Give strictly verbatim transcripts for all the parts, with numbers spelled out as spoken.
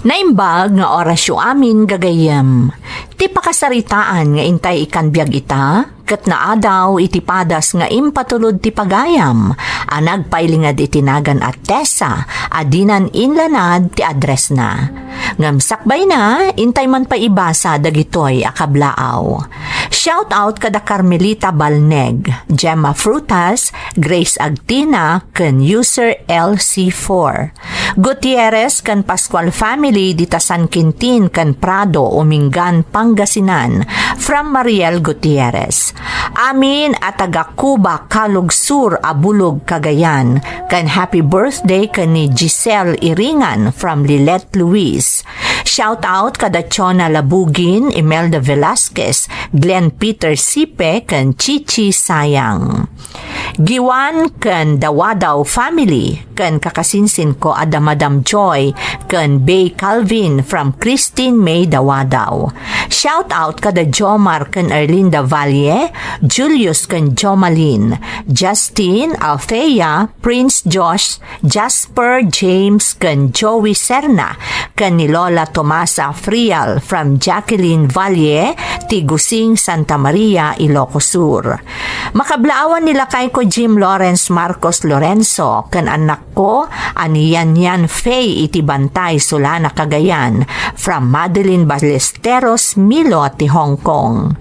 Naimbag nga orasyo amin, gagayyem. Ti pakasaritaan nga intay ikan biag ita, ket naadaw iti padas nga impatulod ti pagayam a nagpailinged iti nagan a Tessa a dinan inlanad ti addressna. Ngem sakbayna, intay man pay ibasa dagitoy a kablaaw. Shout out kada Carmelita Balneg, Gemma Frutas, Grace Agtina, ken user L C four. Gutierrez ken Pascual family dita San Quintin ken Prado, Umingan, Pangasinan, from Mariel Gutierrez. Amin a taga Cuba, Calug Sur a bulog, Cagayan, ken happy birthday ken ni Giselle Iringan from Lilet, Luis. Shout out kada Chona Labugin, Imelda Velasquez, Glenn Peter Sipe, ken Chichi Sayang. Giwan ken Dawadaw family, ken kakasinsinko a da Madam Joy ken Bay Calvin from Christine May Dawadaw. Shout out kada Jomar ken Erlinda Valle, Julius ken Jomalin, Justin, Althea, Prince Josh, Jasper, James, ken Joey Serna, ken ni Lola Tomasa Frial from Jacqueline Valle, Tigusing, Santa Maria, Ilocos Sur. Makablaawan ni lakayko Jim Lawrence Marcos Lorenzo, ken annakko a ni Yan Yan Fay iti Bantay, Solana, Cagayan, from Madeline Ballesteros Milo ti Hong Kong.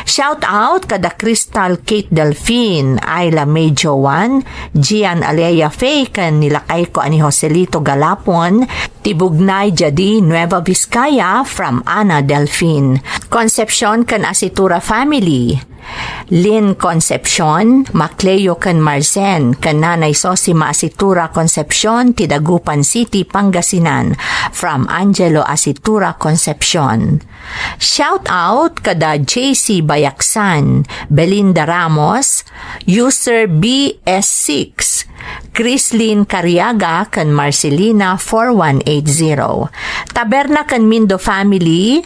Shout out kada Crystal Kate Delfin, Ayla May Joan, Gian Alea Fay, ken ni lakayko a ni Joselito Galapon, ti Bugnay Jadi, Nueva Vizcaya, from Ana Delfin. Concepcion ken Asitura family. Lynn Concepcion, Macleo ken Marzen, ken Nanay Sosima Asitura Concepcion, ti Dagupan City, Pangasinan, from Angelo Asitura Concepcion. Shout out kada J C Bayaksan, Belinda Ramos, user B S six, Chrislyn Cariaga ken Marcelina four one eight zero. Taberna ken Mindo family,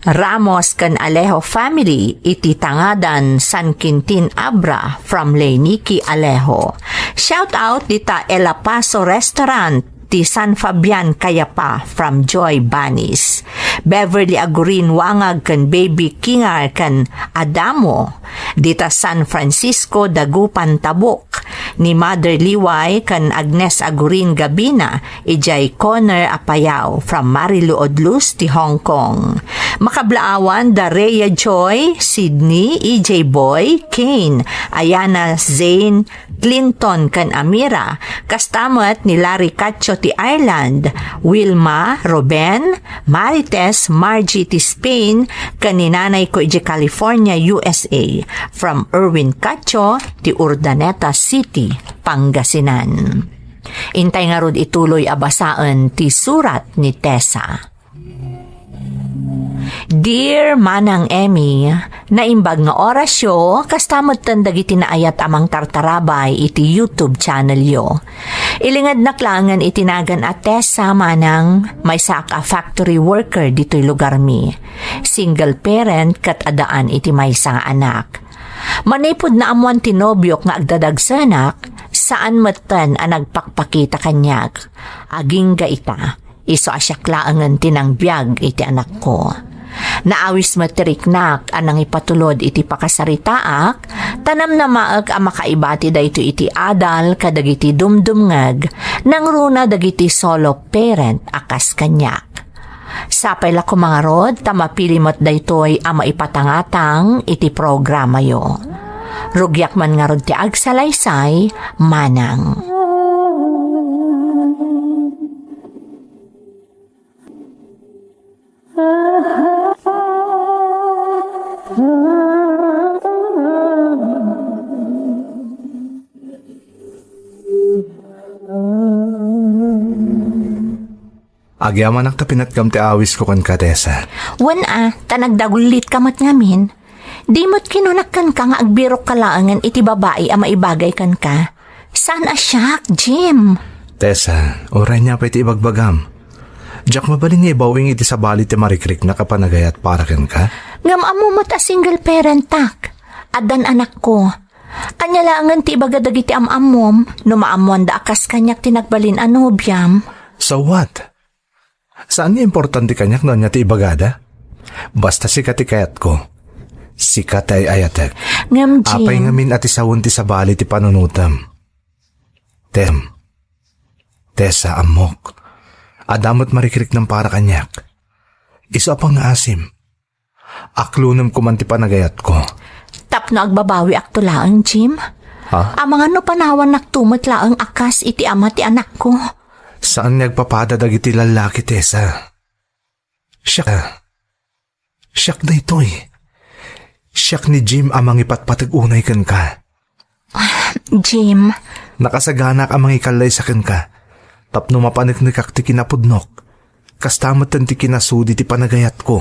Ramos ken Alejo family iti Tangadan, San Quintin, Abra, from Lay Nikki Alejo. Shout out dita El Paso Restaurant, ti San Fabian Cayapa from Joy Banis. Beverly Agurin Wangag ken Baby Kingar ken Adamo, dita San Francisco Dagupan Tabuk, ni Mother Liway ken Agnes Agurin Gabina, idiay Corner Apayao from Marilu Odlus ti Hong Kong. Makablaawan da Rhea Joy, Sydney, E J Boy, Kane, Ayana Zane, Clinton ken Amira, kasta met ni Larry Cacho ti Ireland, Wilma, Ruben, Marites, Margie ti Spain, ken ni nanayko iti California, U S A, from Erwin Cacho ti Urdaneta City, Pangasinan. Intay ngarud ituloy a basaen ti surat ni Tessa. Dear Manang Emmy, naimbag nga orasyo, kasta metten dagiti naayat a mangtartarabay iti YouTube channelyo. Ilingednak laengen iti nagan a Tessa, Manang, maysaak a factory worker ditoy lugarmi. Single parent ket addaan iti maysa nga anak. Manipud naammoan ti nobiok nga agdadagsenak, saan metten a nagpakpakita kaniak. Agingga ita, isu a siak laengen ti nangbiag iti anakko. Naawis met ti riknak a nangipatulod iti pakasaritaak, ta namnamaek a makaibati daytoy iti adal kadagiti dumdumngeg, nangruna dagiti solo parent a kas kaniak. Sapay la koma ngarud ta mapili met daytoy a maipatangatang iti programayo. Rugiak man ngarud ti agsalaysay, Manang. Agyamanak ta pinatgam ti awisko kenka, Tessa. Wen a, ta nagdagullitka met ngamin. Di met kinunak kenka nga agbirokka laengen iti babai a maibagay kenka. Saan a siak, Jim? Tessa, uray nia pay ti ibagbagam. Diak mabalin nga ibaw-ing iti sabali ti marikriknak a panagayat para kenka. Ngem ammo met a single parent-ak. Addan anakko. Ania laengen ti ibaga dagiti am-ammom no maammoanda a kas kaniak ti nagbalin a nobiam? So what? Saan nga importante kaniak no ania ti ibagada? Basta sika ti kayatko. Sika ti ay-ayatek. Ngem, Jim. Apay ngamin a ti sawen ti sabali ti panunotem? Tem. Tessa, ammok. Adda met marikriknam para kaniak. Isu a pangngaasim. Aklonem koman ti panagayatko. Tapno agbabawiakto laeng, Jim? Ha? Amangan no panawannakto met laeng a kas iti ama ti anakko. Saan nga agpapada dagiti lallaki, Tessa. Siak, siak daytoy. Siak ni Jim a mangipatpateg unay kenka. Jim. Nakasaganak a mangikallaysa kenka tapno mapaneknekak ti kinapudnok. Kasta metten ti kinasudi ti panagayatko.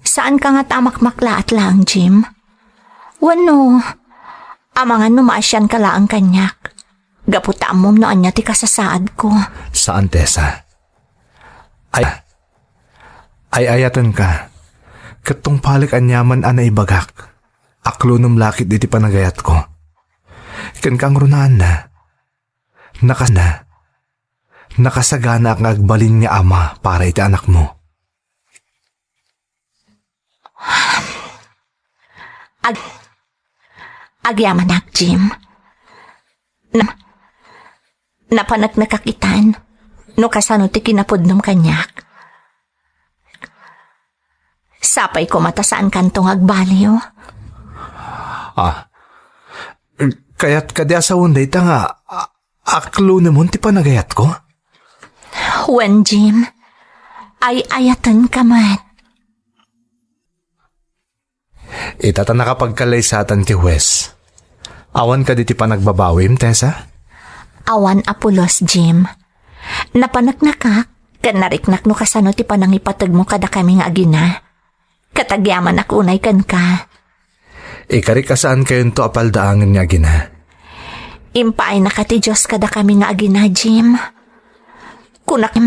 Saanka ngata a makmaklaat laeng, Jim? Wenno, amangan no maasianka laeng kaniak, gapu ta ammom no ania ti kasasaadko. Saan, Tessa. Ay, ay-ayatenka. Ket tungpalek aniaman a naibagak. Aklonem la ket iti panagayatko. Ken kangrunaanna, nakas-, na, nakasaganaak nga agbalin nga ama para iti anakmo. Ag-, agyamanak, Jim. Na, napaneknekak itan no kasano ti kinapudnom kaniak. Sapay koma ta saankanto nga agbaliw. Ah, kayat kadi a sawen dayta nga, a-, aklonemon ti panagayatko? Wen, Jim. Ay-ayatenka met. Ita ta nakapagkallaysatan ti huwes. Awan kadi ti panagbabawim, Tessa? Awan a pulos, Jim. Napaneknekak ken nariknak no kasano ti panangipategmo kadakami nga agina. Ket agyamanak unay kenka. Ikarik a saankayonto a paldaangen nga agina. Impaaynaka ti Dios kadakami nga agina, Jim. Kunak,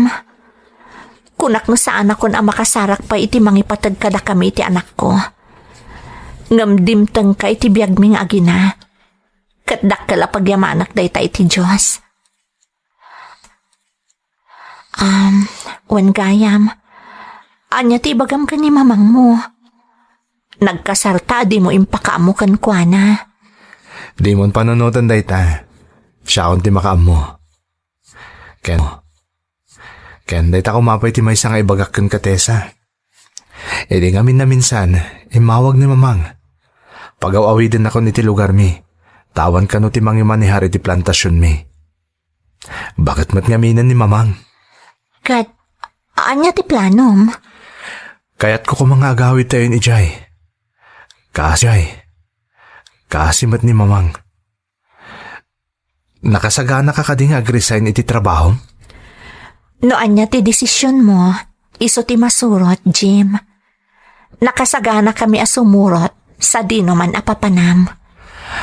kunak no saanakon a makasarak pay iti mangipateg kadakami iti anakko. Ngem dimtengka iti biagmi nga agina. Ket dakkel a pagyamanak dayta iti Dios. Um, wen gayam, ania ti ibagam ken ni mamangmo? Nagkasarta a dimo impakaammo kenkuana. Dimon panunoten dayta. Siakon ti makaammo. Ken, ken dayta koma pay ti maysa nga ibagak kenka, Tessa. Idi ngamin a minsan, immawag ni Mamang. Pagaw-awidennakon iti lugarmi, ta awan kano ti mangimanehar iti plantasionmi. Baket met ngaminen ni Mamang. Ket, ania ti planom? Kayatko koma nga agawidtayon idiay. Kasi, kasi met ni Mamang. Nakasaganaka kadi nga agresign iti trabahom? No ania ti desisionmo, isu ti masurot, Jim. Nakasaganakami a sumurot sadinoman a papanam.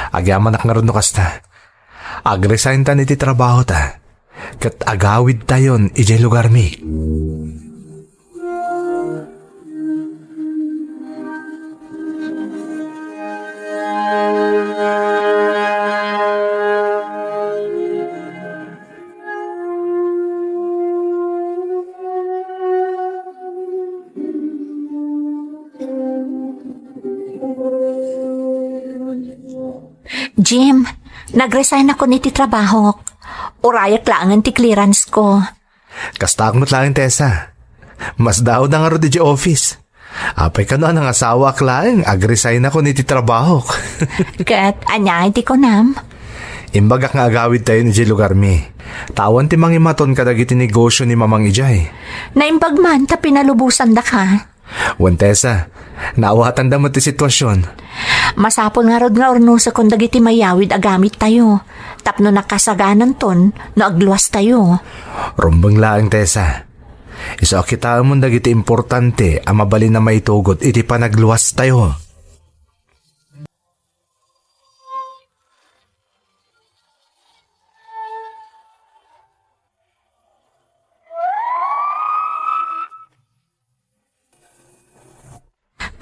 Agyamanak ngarud no kasta. Agresigntan iti trabahota, ket agawidtayon idiay lugarmi. Jim, nagresignakon iti trabahok. Urayek laengen ti clearance ko. Kastaak met laeng, Tessa. Masdaawda ngarud idiay office. Apay kano a nangasawaak laeng, agresignakon iti trabahok. Ket ania ti kunam? Imbagak nga agawidtayon idiay lugarmi. Ta awan ti mangimaton kadagiti negosio ni Mamang idiay. Naimbag man ta pinalubosandaka. Wen, Tessa, naawatanda met ti situasion. Masapul ngarud nga urnosekon dagiti mayawid a gamittayo, tapno nakasagananton no agluastayo. Rumbeng laeng, Tessa. Isu a kitaemon dagiti importante a mabalin a maitugot iti panagluastayo.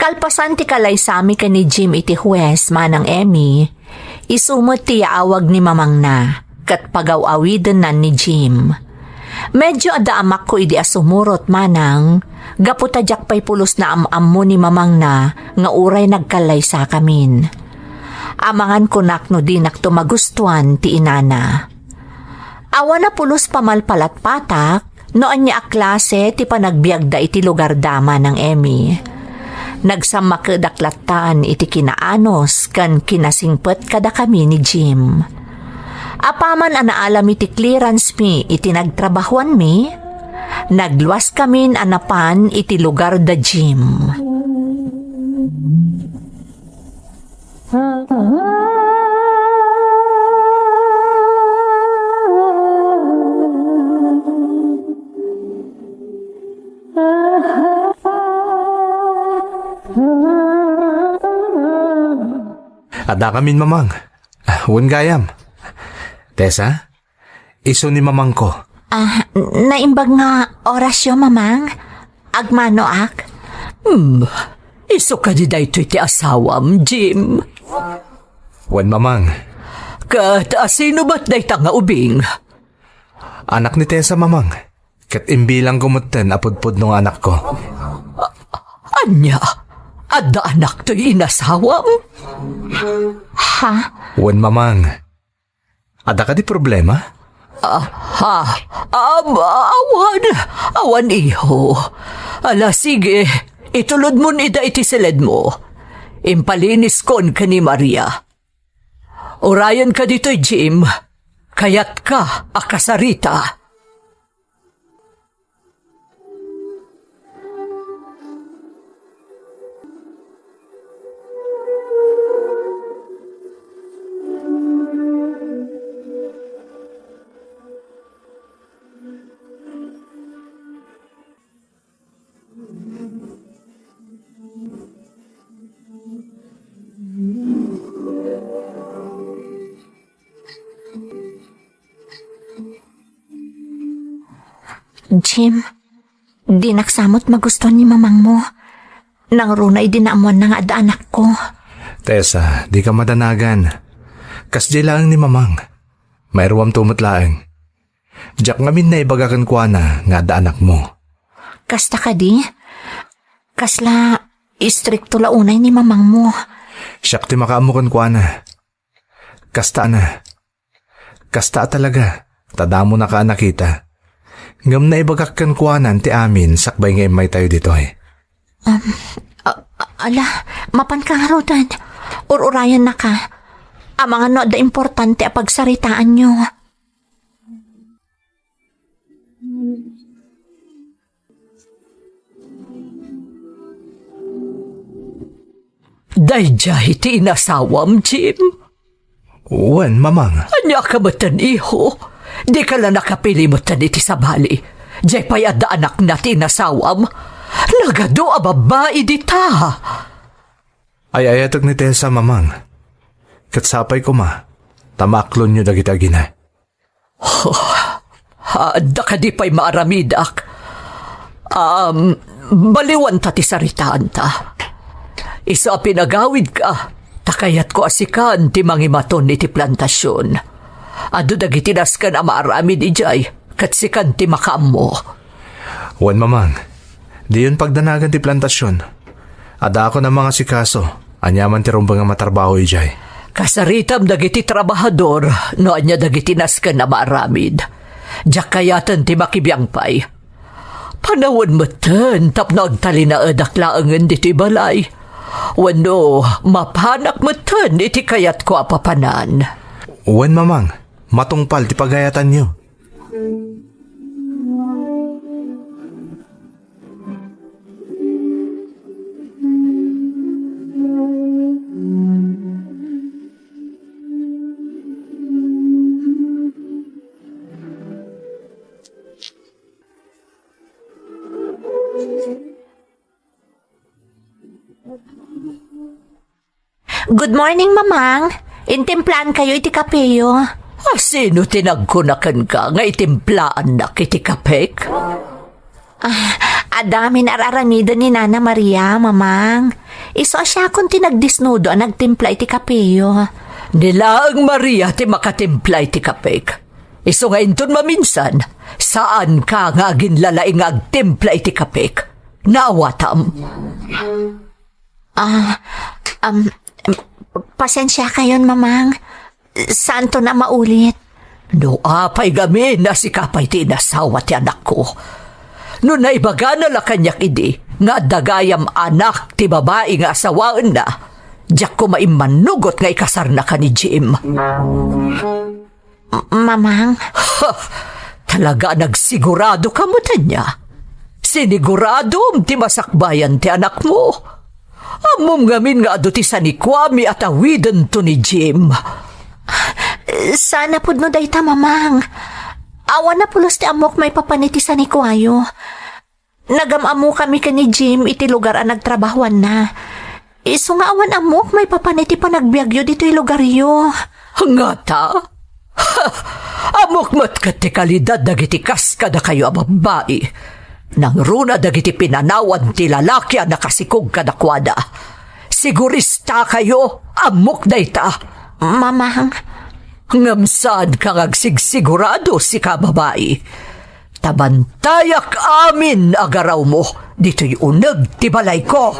Kalpasan ti kalaysami ken ni Jim iti huwes, Manang Emmy, isu met ti yaawag ni mamangna ket pagaw-awidennan ni Jim. Medyo adda amakko idi a sumurot manang, gapu ta diak pay pulos naam-ammo ni mamangna nga uray nagkallaysakamin. Amangan kunak no dinakto magustuan ti inana. Awan a pulos pamalpalatpatak no ania a klase ti panagbiagda iti lugarda, Manang Emmy. Nagsammakedak lattan iti kinaanus ken kinasingpet kadakami ni Jim. Apaman a naalam iti clearance mi iti nagtrabahuanmi, nagluaskamin a napan iti lugarda Jim. Addakamin, Mamang. Ah, wen gayam. Tessa, isu ni mamangko. Ah, naimbag nga orasyo, Mamang. Agmanoak. Hmm, isu kadi daytoy ti asawam, Jim? Wen, Mamang. Ket asino met dayta nga ubing? Anak ni Tessa, Mamang. Ket imbilangko metten a pudpudno nga anakko. Ania? Adda anaktoy inasawam? Ha? Wen, Mamang. Adda kadi problema? Ah, ha? Am, awan. Awan, iho. Ala, sige. Itulodmon ida iti siledmo. Impaliniskon ken ni Maria. Urayenka ditoy, Jim. Kayatka a kasarita. Jim, dinak sa met magustuan ni mamangmo. Nangruna idi naammoanna nga adda anakko. Tessa, dika madanagan. Kasdiay laeng ni mamang. Mairuamto met laeng. Diak ngamin naibaga kenkuana nga adda anakmo. Kasta kadi? Kasla istrikto la unay ni mamangmo. Siak ti makaammo kenkuana. Kasta na. Kasta a talaga, ta damonaka a nakita. Ngem naibagak kenkuana ti amin sakbay nga immaytayo ditoy. Um, a-, a-, ala, mapanka ngaruden. Ur-urayannaka. Amangan no adda importante a pagsaritaanyo. Daydiay ti inasawam, Jim? Wen, mamang. Ania ka metten, iho? Dika la nakapili metten iti sabali. Diay pay adda anakna ti inasawam. Nagadu a babbai dita. Ay-ayatek ni Tessa, mamang. Ket sapay koma, ta maaklonyo dagiti agina. Oh, adda kadi pay maaramidak? Um, baliwanta ti saritaanta. Isu a pinagawidka, ta kayatko a sikan ti mangimaton iti plantasion. Adu dagiti nasken a maaramid idiay, ket sikan ti makaammo. Wen, mamang. Diyon pagdanagan ti plantasion. Addaakon a mangasikaso, aniaman ti rumbeng a matrabaho idiay. Kasaritam dagiti trabahador no ania dagiti nasken a maaramid. Diak kayaten ti makibiang pay. Panawen metten tapno agtalinaedak laengen ditoy balay. Wenno, mapanak metten iti kayatko a papanan. Wen, mamang, matungpal ti pagayatanyo. Good morning, Mamang. Intimplaankayo iti kapeyo. Ah, sino ti nagkuna kenka nga itimplaannak iti kapek? Ah, adda ngamin ar-aramiden ni Nana Maria, Mamang. Isu a siakon ti nagdisnudo a nagtimpla iti kapeyo. Ni laeng Maria ti makatimpla iti kapek. Isu nga inton maminsan, saanka nga aginlalaing nga agtimpla iti kapek. Naawatam. Ah, um, pasensiakayon, Mamang. Saanton a maulit. No apay gamin a sika pay ti inasawa ti anakko. No naibagana la kaniak idi nga adda gayam anak ti babai nga asawaenna, diak koma immanugot nga ikasarnaka ni Jim. M-, Mamang. Ha! Talaga a nagsiguradoka met ania? Siniguradom ti masakbayan ti anakmo? Ammom ngamin nga adu ti sanikuami a tawidento ni Jim. Saan a pudno dayta, Mamang. Awan a pulos ti ammok maipapan iti sanikuayo. Nagam-ammokami ken ni Jim iti lugar a nagtrabahoanna. Isu nga awan ammok maipapan iti panagbiagyo ditoy lugaryo. Ngata? Ha! Ammok met ket ti kalidad dagiti kas kadakayo a babbai. Nangruna dagiti pinanawan ti lalaki a nakasikog kadakuada. Siguristakayo, ammok dayta. Mamang. Ngem saanka nga agsigsigurado, sika babai. Ta bantayak amin a garawmo ditoy uneg ti balayko.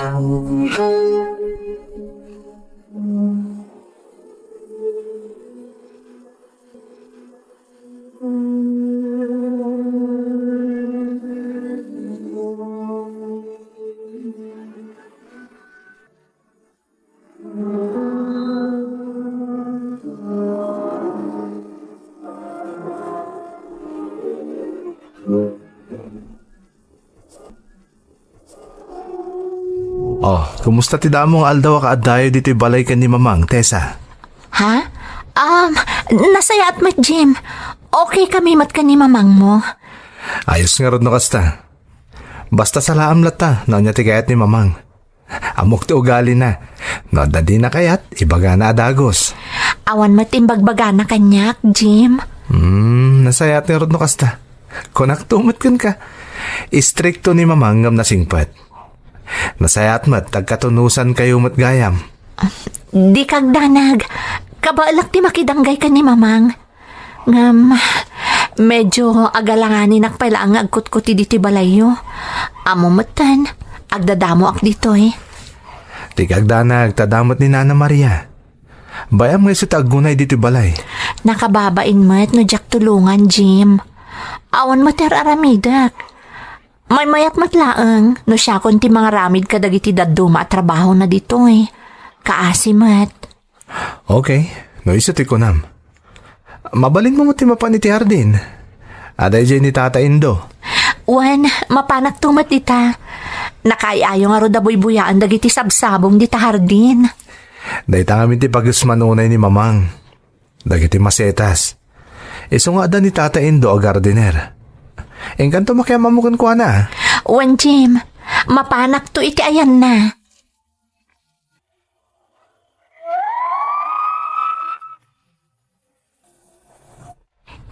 Oh, kumusta ti damo nga aldaw a kaaddayo ditoy balay ken ni Mamang, Tessa? Ha? Um, nasayaat met, Jim. Okay kami met ken ni Mamangmo. Ayos ngarud no kasta. Basta salaam latta no ania ti kayat ni Mamang. Ammok ti ugalina. No adda dina kayat, ibagana a dagus. Awan met imbagbagana kaniak, Jim. Hmm, nasayaat ngarud no kasta. Kunakto met kenka. Istrikto ni Mamang ngem nasingpet. Nasayaat met, agkatunosankayo met gayam. Dika agdanag. Kabaelak ti makidanggay ken ni Mamang. Ngem, medyo agalanganinak pay laeng nga agkutkuti ditoy balayyo. Ammom metten, agdadamoak ditoy. Dika agdanag, ta adda met ni Nana Maria. Bay-am nga isu ti aggunay ditoy balay. Nakababain met no diak tulongan, Jim. Awan met ti ar-aramidek. Maymayat met laeng no siakon ti mangaramid kadagiti dadduma a trabahona ditoy. Kaasi met. Okay, no isu ti kunam. Mabalinmo met ti mapan iti hardin. Adda idiay ni Tata Indo. Wen, mapanakto met dita. Nakaay-ayo ngarud a buybuyaan dagiti sabsabong dita hardin. Dayta ngamin ti pagesman unay ni Mamang. Dagiti masetas. Isu nga adda ni Tata Indo a gardener. Inkanto makiam-ammo kenkuana, a? Wen, Jim, mapanakto iti ayanna.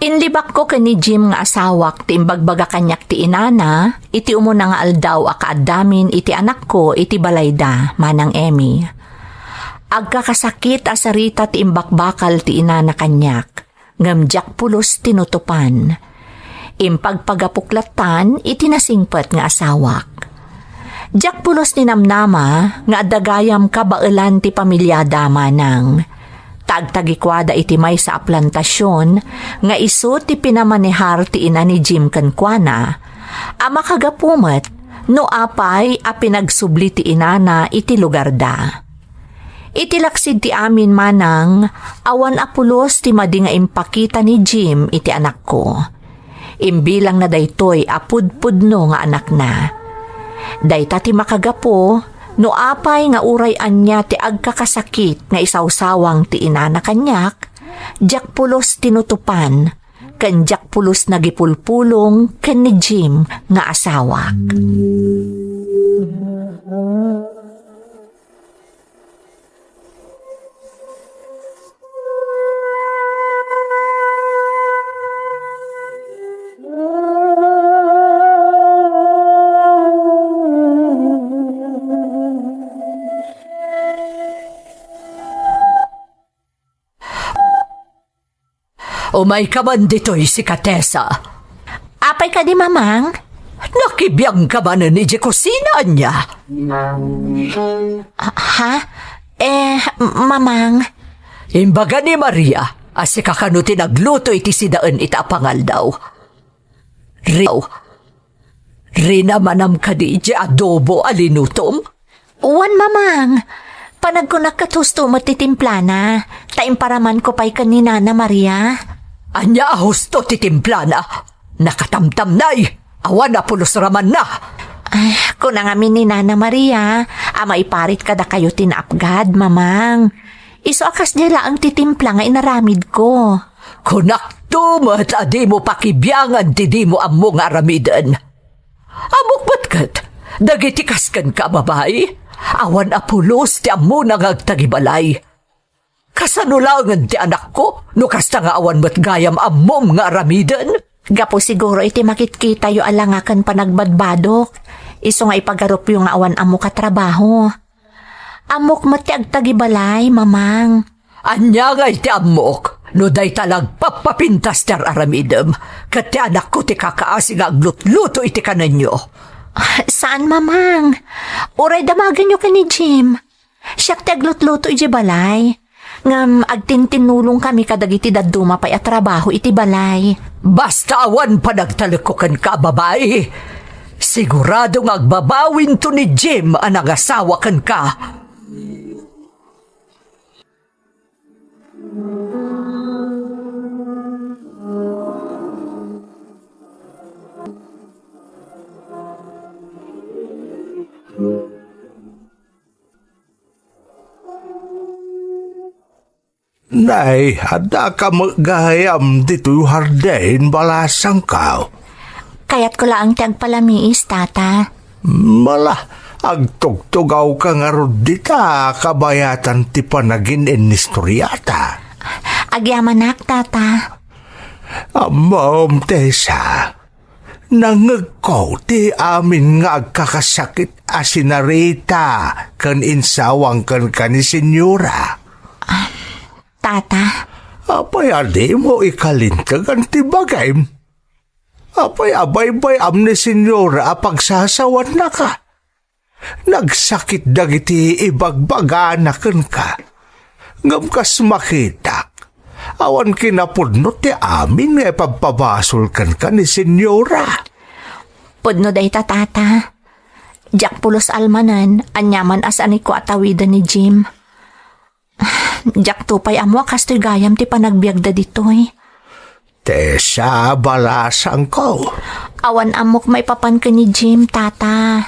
Inlibakko ken ni Jim nga asawak ti imbagbaga kaniak ti inana iti umuna nga aldaw a kaaddamin iti anakko iti balayda, Manang Emmy. Agkakasakit a sarita ti imbakbakal ti inana kaniak, ngem diak pulos tinutopan. Impagpagapok lattan iti nasingpet nga asawak. Diak pulos ninamnama nga adda gayam kabaelan ti pamiliada, Manang. Ta agtagikuada iti maysa a plantasion nga isu ti pinamanehar ti ina ni Jim kenkuana, a makagapu met no apay a pinagsubli ti inana iti lugarda. Iti laksid ti amin, Manang, awan a pulos ti madi nga impakita ni Jim iti anakko. Imbilangna daytoy a pudpudno nga anakna. Dayta ti makagapu no apay nga uray ania ti agkakasakit nga isawsawang ti inana kaniak, diak pulos tinutopan ken diak pulos nagipulpulong ken ni Jim nga asawak. Umayka man ditoy, sika, Tessa. Apay kadi, Mamang? Nakibiangka manen idiay kusina, ania? Ah, ha? Eh, Mamang. Imbaga ni Maria a sika kano ti nagluto iti sidaen ita a pangaldaw. Ri-, rinamanam kadi idiay adobo a linutom? Wen, Mamang. Panagkunak ket husto met ti timplana, ta imparamanko pay ken ni Nana Maria. Ania a husto ti timplana? Nakatamtamnay! Awan a pulos ramanna! Ay, kuna ngamin ni Nana Maria a maiparit kadakayo ti naapgad, Mamang. Isu a kasdiay laeng ti timpla nga inaramidko. Kunakto met a dimo pakibiangan ti dimo ammo nga aramiden. Ammok met ket, dagiti kas kenka a babai, awan a pulos ti ammona nga agtagibalay. Kasano laengen ti anakko no kasta nga awan met gayam ammom nga aramiden? Gapu siguro iti makitkitayo a langa ken panagbadbadok, isu nga ipagarupyo nga awan ammok a trabaho. Ammok met ti agtagibalay, Mamang. Ania ngay ti ammok no dayta la agpappapintas ti ar-aramidem, ket ti anakko ti kakaasi nga aglutluto iti kanenyo? Saan, Mamang. Uray damagenyo ken ni Jim. Siak ti aglutluto idiay balay. Ngem agtintinnulongkami kadagiti dadduma pay a trabaho iti balay. Basta awan panagtalekko kenka a babai, sigurado nga agbabawinto ni Jim a nangasawa kenka. Nay, addaka met gayam ditoy hardin, balasangko. Kayatko laeng ti agpalamiis, Tata. Mala, agtugtugawka ngarud dita kabayatan ti panagin-inistoriata. Agyamanak, Tata. Ammom, Tessa, nangngegko ti amin nga agkakasakit a sinarita ken insawang kenka ni Senyora. Tata. Apay a dimo ikalintegan ti bagim? Apay a baybay-am ni Senyora a pagsasawannaka? Nagsakit dagiti ibagbagana kenka. Ngem kas makitak, awan kinapudno ti amin nga ipabpabasol kenka ni Senyora. Pudno dayta, Tata. Diak pulos almanen, aniaman a saanko a tawiden ni Jim. Diakto pay ammo a kastoy gayam ti panagbiagda ditoy. Tessa, balasangko. Awan ammok maipapan ken ni Jim, Tata.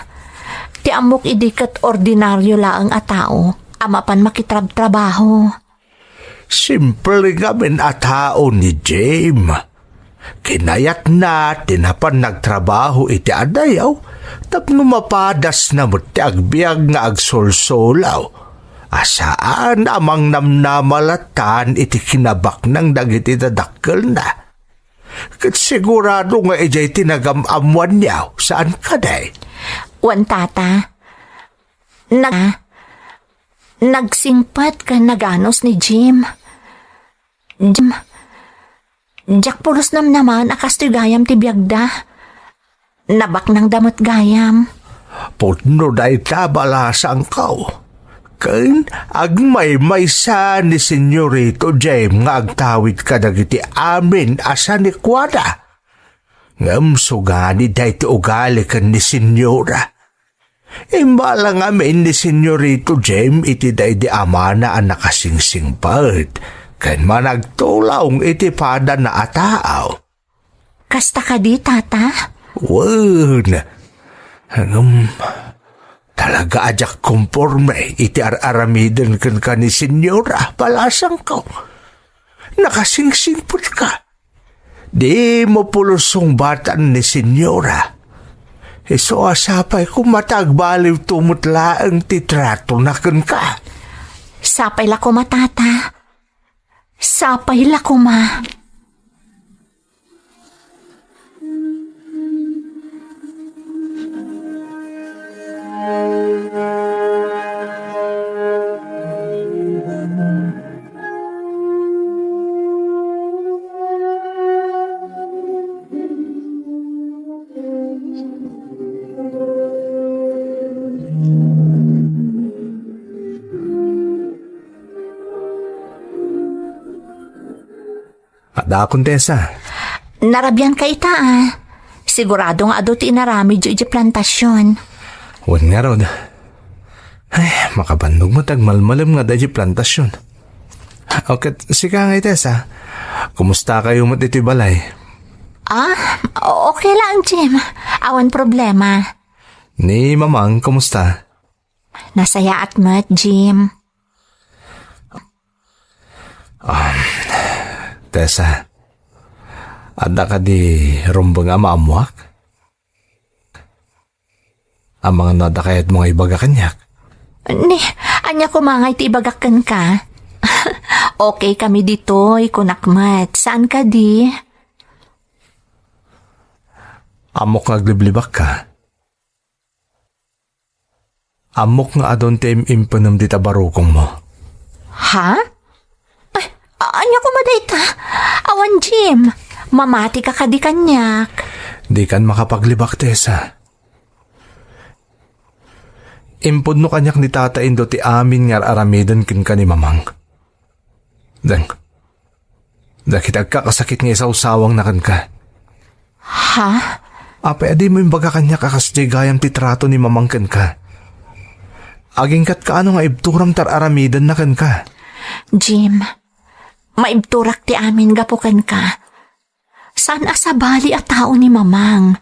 Ti ammok idi ket ordinario laeng a tao a mapan makitrabtrabaho. Simple ngamin a tao ni Jim. Kinayatna ti napan nagtrabaho iti adayo tapno mapadasna met ti agbiag nga agsulsulaw a saan a mangnamnama latta iti kinabaknang dagiti dadakkelna. Ket sigurado nga idiay ti nagam-ammoanyo, saan kadi? Wen, Tata. Nag-, nagsingpet ken naganus ni Jim. Jim, diak pulos namnamaen a kastoy gayam ti biagda. Nabaknangda met gayam. Pudno dayta, balasangko. Ken agmaymaysa ni Senyorito Jim nga agtawid kadagiti amin a sanikuana. Ngem sugani daytoy ugali ken ni Senyora. Imbala ngamin ni Senyorito Jim iti daydi amana a nakasingsingpet ken managtulong iti padana a tao. Kasta kadi, Tata? Wen. Ngem, talaga a diak komporme iti ar-aramiden kenka ni Senyora, balasangko. Nakasingsingpetka. Dimo pulos sungbatan ni Senyora. Isu a sapay koma ta agbaliwto met laeng ti tratona kenka. Sapay la koma, Tata. Sapay la koma. Dakon, Tessa. Narabian ka ita, ah. Sigurado nga adu ti inaramidyo iti plantasion. Wen ngarud. Ay, makabannog met agmalmalem nga adda iti plantasion. O ket sika ngay, Tessa. Kumusta kayo met iti balay? Ah, o-, okay lang, Jim. Awan problema. Ni Mamang, kumusta? Nasayaat met, Jim. Um, Tessa, adda kadi rumbeng a maammoak? Amangan no adda kayatmo nga ibaga kaniak? Ni, ania koma nga iti ibagak kenka? Okay kami ditoy, kunak met. Saan kadi? Ammok nga agliblibak ka. Ammok nga adun ti im-impenem dita barukongmo. Ha? Ay, a-, ania koma dayta? Awan, Jim. Mamati ka kadi kaniak. Dikan makapaglibak, Tessa. Impudno kaniak ni Tata Indo ti amin nga ar-aramiden kenka ni Mamang. Deng, dagiti agkakasakit nga isawsawangna kenka. Ha? Apay a dimo imbaga kaniak a kasdiay gayam ti trato ni Mamang kenka? Aginggatka ano nga ibturam ti ar-aramidenna kenka? Jim, maibturak ti amin gapu kenka. Saan a sabali a tao ni Mamang.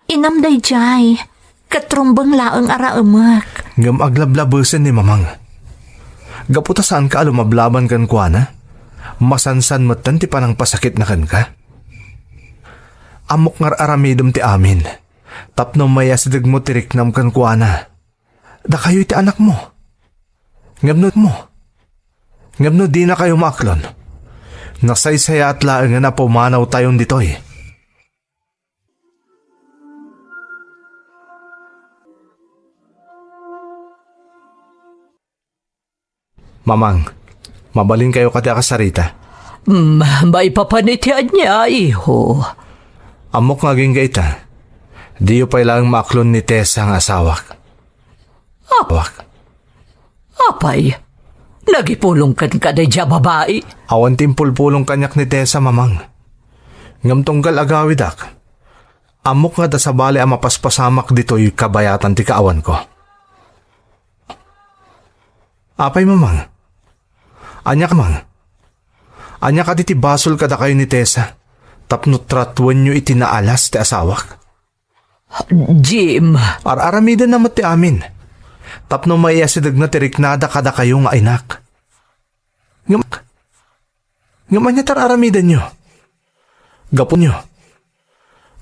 Inam daydiay, ket rumbeng laeng a raemek. Ngem aglablabesen ni Mamang. Gapu ta saanka a lumablaban kenkuana, masansan metten ti panangpasakitna kenka. Ammok nga ar-aramidem ti amin, tapno mayasidegmo ti riknam kenkuana. Dakayo iti anakmo. Ngem no mo. Ngem no dinakayo maaklon, nasaysayaat laengen a pumanawtayon ditoy. Mamang, mabalinkayo kadi a kasarita? Mm, maipapan iti ania, iho? Ammok nga agingga ita. Diyo pay laeng maaklon ni Tessa nga asawak. Apay? Apay? Nagipulong kenka daydiay a babai? Awan ti impulpulong kaniak ni Tessa, Mamang. Ngem tunggal agawidak, ammok nga adda sabali a mapaspasamak ditoy kabayatan ti kaawanko. Apay, Mamang? Ania, Mamang? Ania kadi ti basol kadakayo ni Tessa tapno tratuenyo iti naalas ti asawak? Jim. Ar-aramidenna met ti amin tapno maiyasidegna ti riknada kadakayo nga inak. Ngem, ngem ania ti ar-aramidenyo? Gapunyo.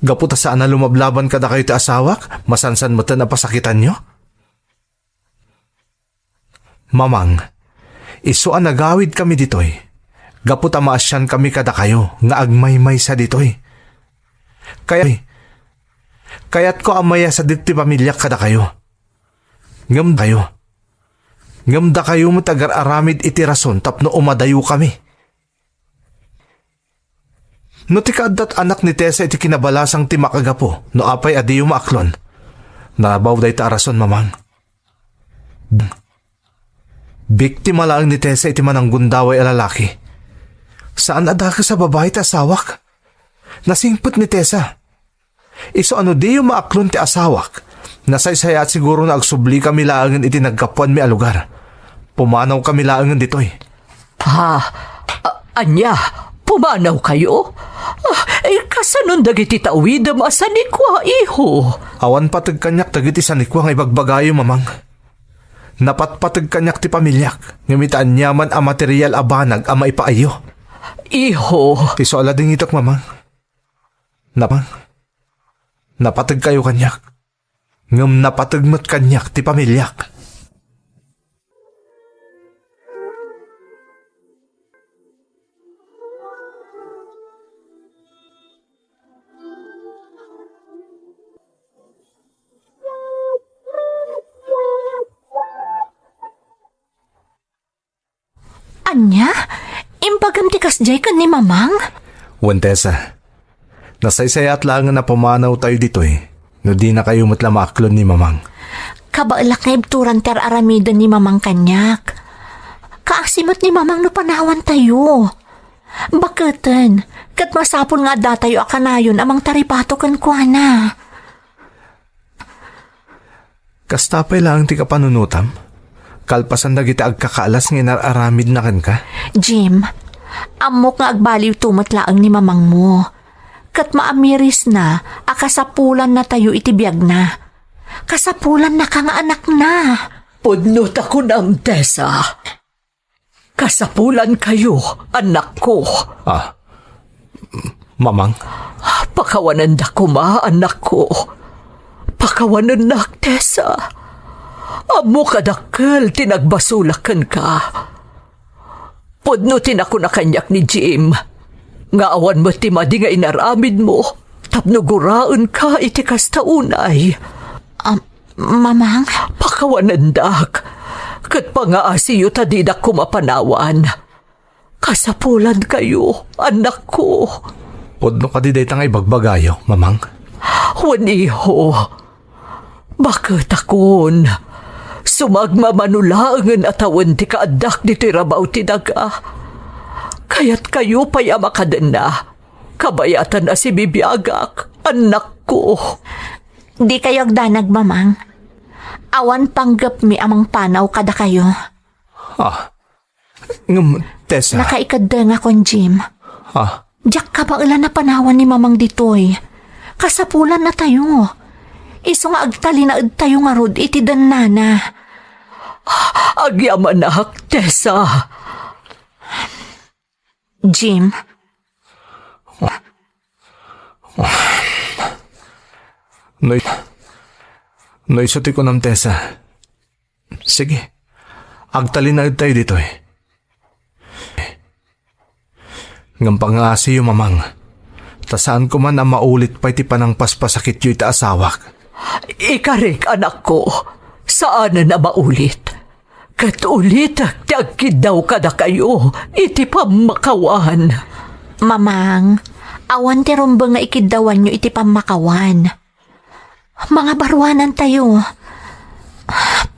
Gapu ta saan a lumablaban kadakayo ti asawak, masansan metten a pasakitanyo? Mamang, isu a nagawidkami ditoy, gapu ta maasiankami kadakayo nga agmaymaysa ditoy. Kay-, kayatko a mayasadek ti pamiliak kadakayo. Ngem kayo, ngem dakayo met agar-aramid iti rason tapno umadayokami. No ti kaaddat anak ni Tessa iti kinabalasang ti makagapu no apay a diyo maaklon, narabaw dayta a rason, Mamang. Biktima laeng ni Tessa iti mananggundaway a lalaki. Saan a dakes a babai ti asawak. Nasingpet ni Tessa. Isu a no diyo maaklon ti asawak, nasaysayaat siguro no agsublikami laengen iti naggapuanmi a lugar. Pumanawkami laengen ditoy. Ha? A-, ania? Pumanawkayo? Ah, eh, kasanon dagiti tawidem a sanikua, iho? Awan pateg kaniak dagiti sanikua nga ibagbagayo, Mamang. Napatpateg kaniak ti pamiliak, ngem iti aniaman a material a banag a maipaayyo. Iho. Isu a ladingitek, Mamang. Napang, napategkayo kaniak, ngem napateg met kaniak ti pamiliak. Ania? Imbagam ti kasdiay ken ni Mamang? Wen, Tessa, nasaysayaat laengen a pumanawtayo ditoy no dinakayo met la maaklon ni Mamang. Kabaelak nga ibturan ti ar-aramiden ni Mamang kaniak. Kaasi met ni Mamang no panawantayo. Baketen, ket masapul nga addatayo a kanayon a mangtaripato kenkuana. Kasta pay laeng ti kapanunotam? Kalpasan dagiti agkakaalas nga inar-aramidna kenka? Jim, ammok nga agbaliwto met laeng ni mamangmo. Ket maamirisna a kasapulannatayo iti biagna. Kasapulannaka nga anakna. Pudno ta kunam, Tessa. Kasapulankayo, annakko. Ah, Mamang? Pakawanenda koma, annakko. Pakawanennak, Tessa. Ammok a dakkel ti nagbasolak kenka. Pudno ti nakuna kaniak ni Jim nga awan met ti madi nga inaramidmo tapno guraenka iti kasta unay. Am, Mamang? Pakawanendak, ket pangaasiyo ta didak koma panawan. Kasapulankayo, annakko. Pudno kadi dayta nga ibagbagayo, Mamang? Wen, iho. Baketakon. Sumagmamano laengen a tawen ti kaaddak ditoy rabaw ti daga. Kayatkayo pay a makadenna. Kabayatan a sibibiagak, annakko. Dikayo agdanag, Mamang. Awan panggepmi a mangpanaw kadakayo. Ah, ngem, Tessa. Nakaikeddengakon, Jim. Ah. Diak kabaelan a panawan ni Mamang ditoy. Kasapulannatayo. Isu nga agtalinaedtayo ngarud iti dennana. Agyamanak, Tessa. Jim. No, no isu ti kunam, Tessa. Sige. Agtalinaedtayo ditoy. Ngem pangaasiyo, Mamang, ta saanko man a maulit pay ti panangpaspasakityo iti asawak. Ikarik, anakko, saanen a maulit. Ket ulitek ti agkiddaw kadakayo iti pammakawan. Mamang, awan ti rumbeng nga ikiddawanyo iti pammakawan. Mangabaruanantayo.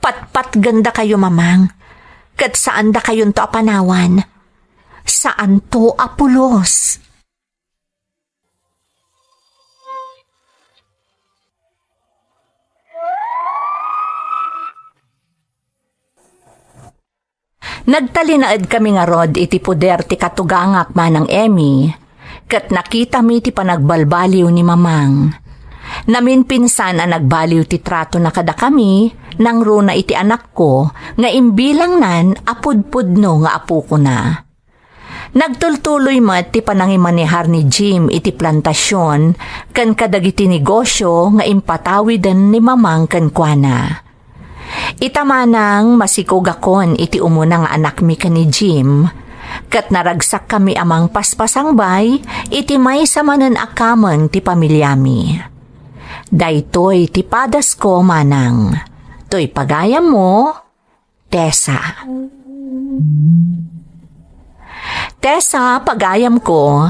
Patpatgendakayo, Mamang, ket saandakayonto a panawan. Saanto a pulos. Nagtalinaedkami ngarud iti poder ti katugangak, Manang Emmy, ket nakitami ti panagbalbaliw ni Mamang. Naminpinsan a nagbaliw ti tratona kadakami nangruna iti anakko nga imbilangnan a pudpudno nga apokona. Nagtultuloy met ti panangimanehar ni Jim iti plantasion ken kadagiti negosio nga impatawiden ni Mamang kenkuana. Ita manang masikogakon iti umuna nga anakmi ken ni Jim, ket naragsakkami a mangpaspasangbay iti maysa manen a kameng ti pamiliami. Daytoy ti padasko, Manang. Toy pagayammo, Tessa. Tessa, pagayamko,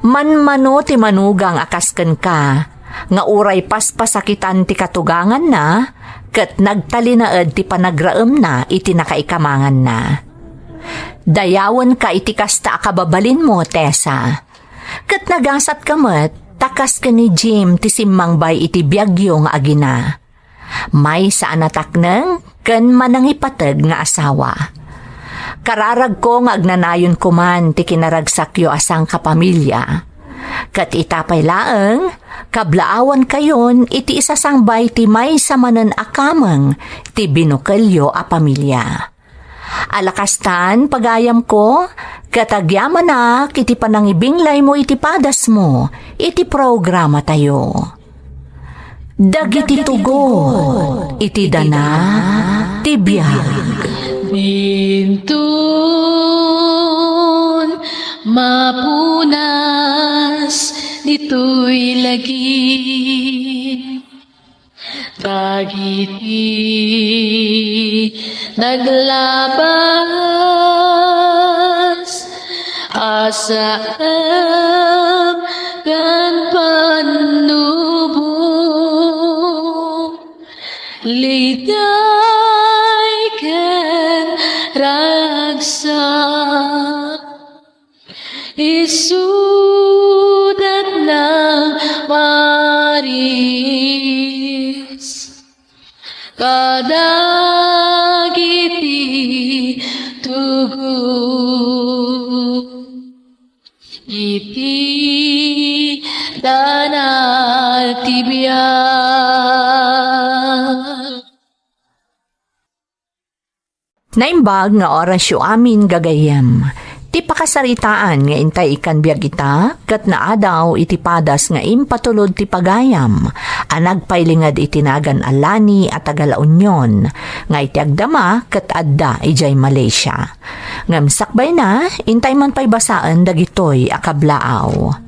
manmano ti manugang a kas kenka, nga uray paspasakitan ti katuganganna, ket nagtalinaed ti panagraemna iti nakaikamanganna. Dayawenka iti kasta a kababalinmo, Tessa. Ket nagasatka met, ta kas ken ni Jim ti simmangbay iti biagyo nga agina. Maysa a natakneng ken manangipateg nga asawa. Kararagko nga agnanayon koman ti kinaragsakyo a sangkapamilya. Ket ita pay laeng, kablaawankayon iti isasangbay ti maysa manen a kameng ti binukelyo a pamilya. Ala kastan, pagayamko, ket agyamanak iti panangibinglaymo iti padasmo iti programatayo. Dagiti tugot iti dana ti biag. Inton mapunas ditoy lagip, dagiti naglabas a saem ken pannubo, liday ken ragsak. Sudat na Maris kadagiti tugot iti danag ti biag. Naimbag nga orasyo amin, gagayyem. Ti pakasaritaan nga intay ikkan biag ita, ket naadaw iti padas nga impatulod ti pagayam, a nagpailinged iti nagan a Lani a taga La Union, nga iti agdama ket adda idiay Malaysia. Ngem sakbayna, intay man pay basaen dagitoy a kablaaw.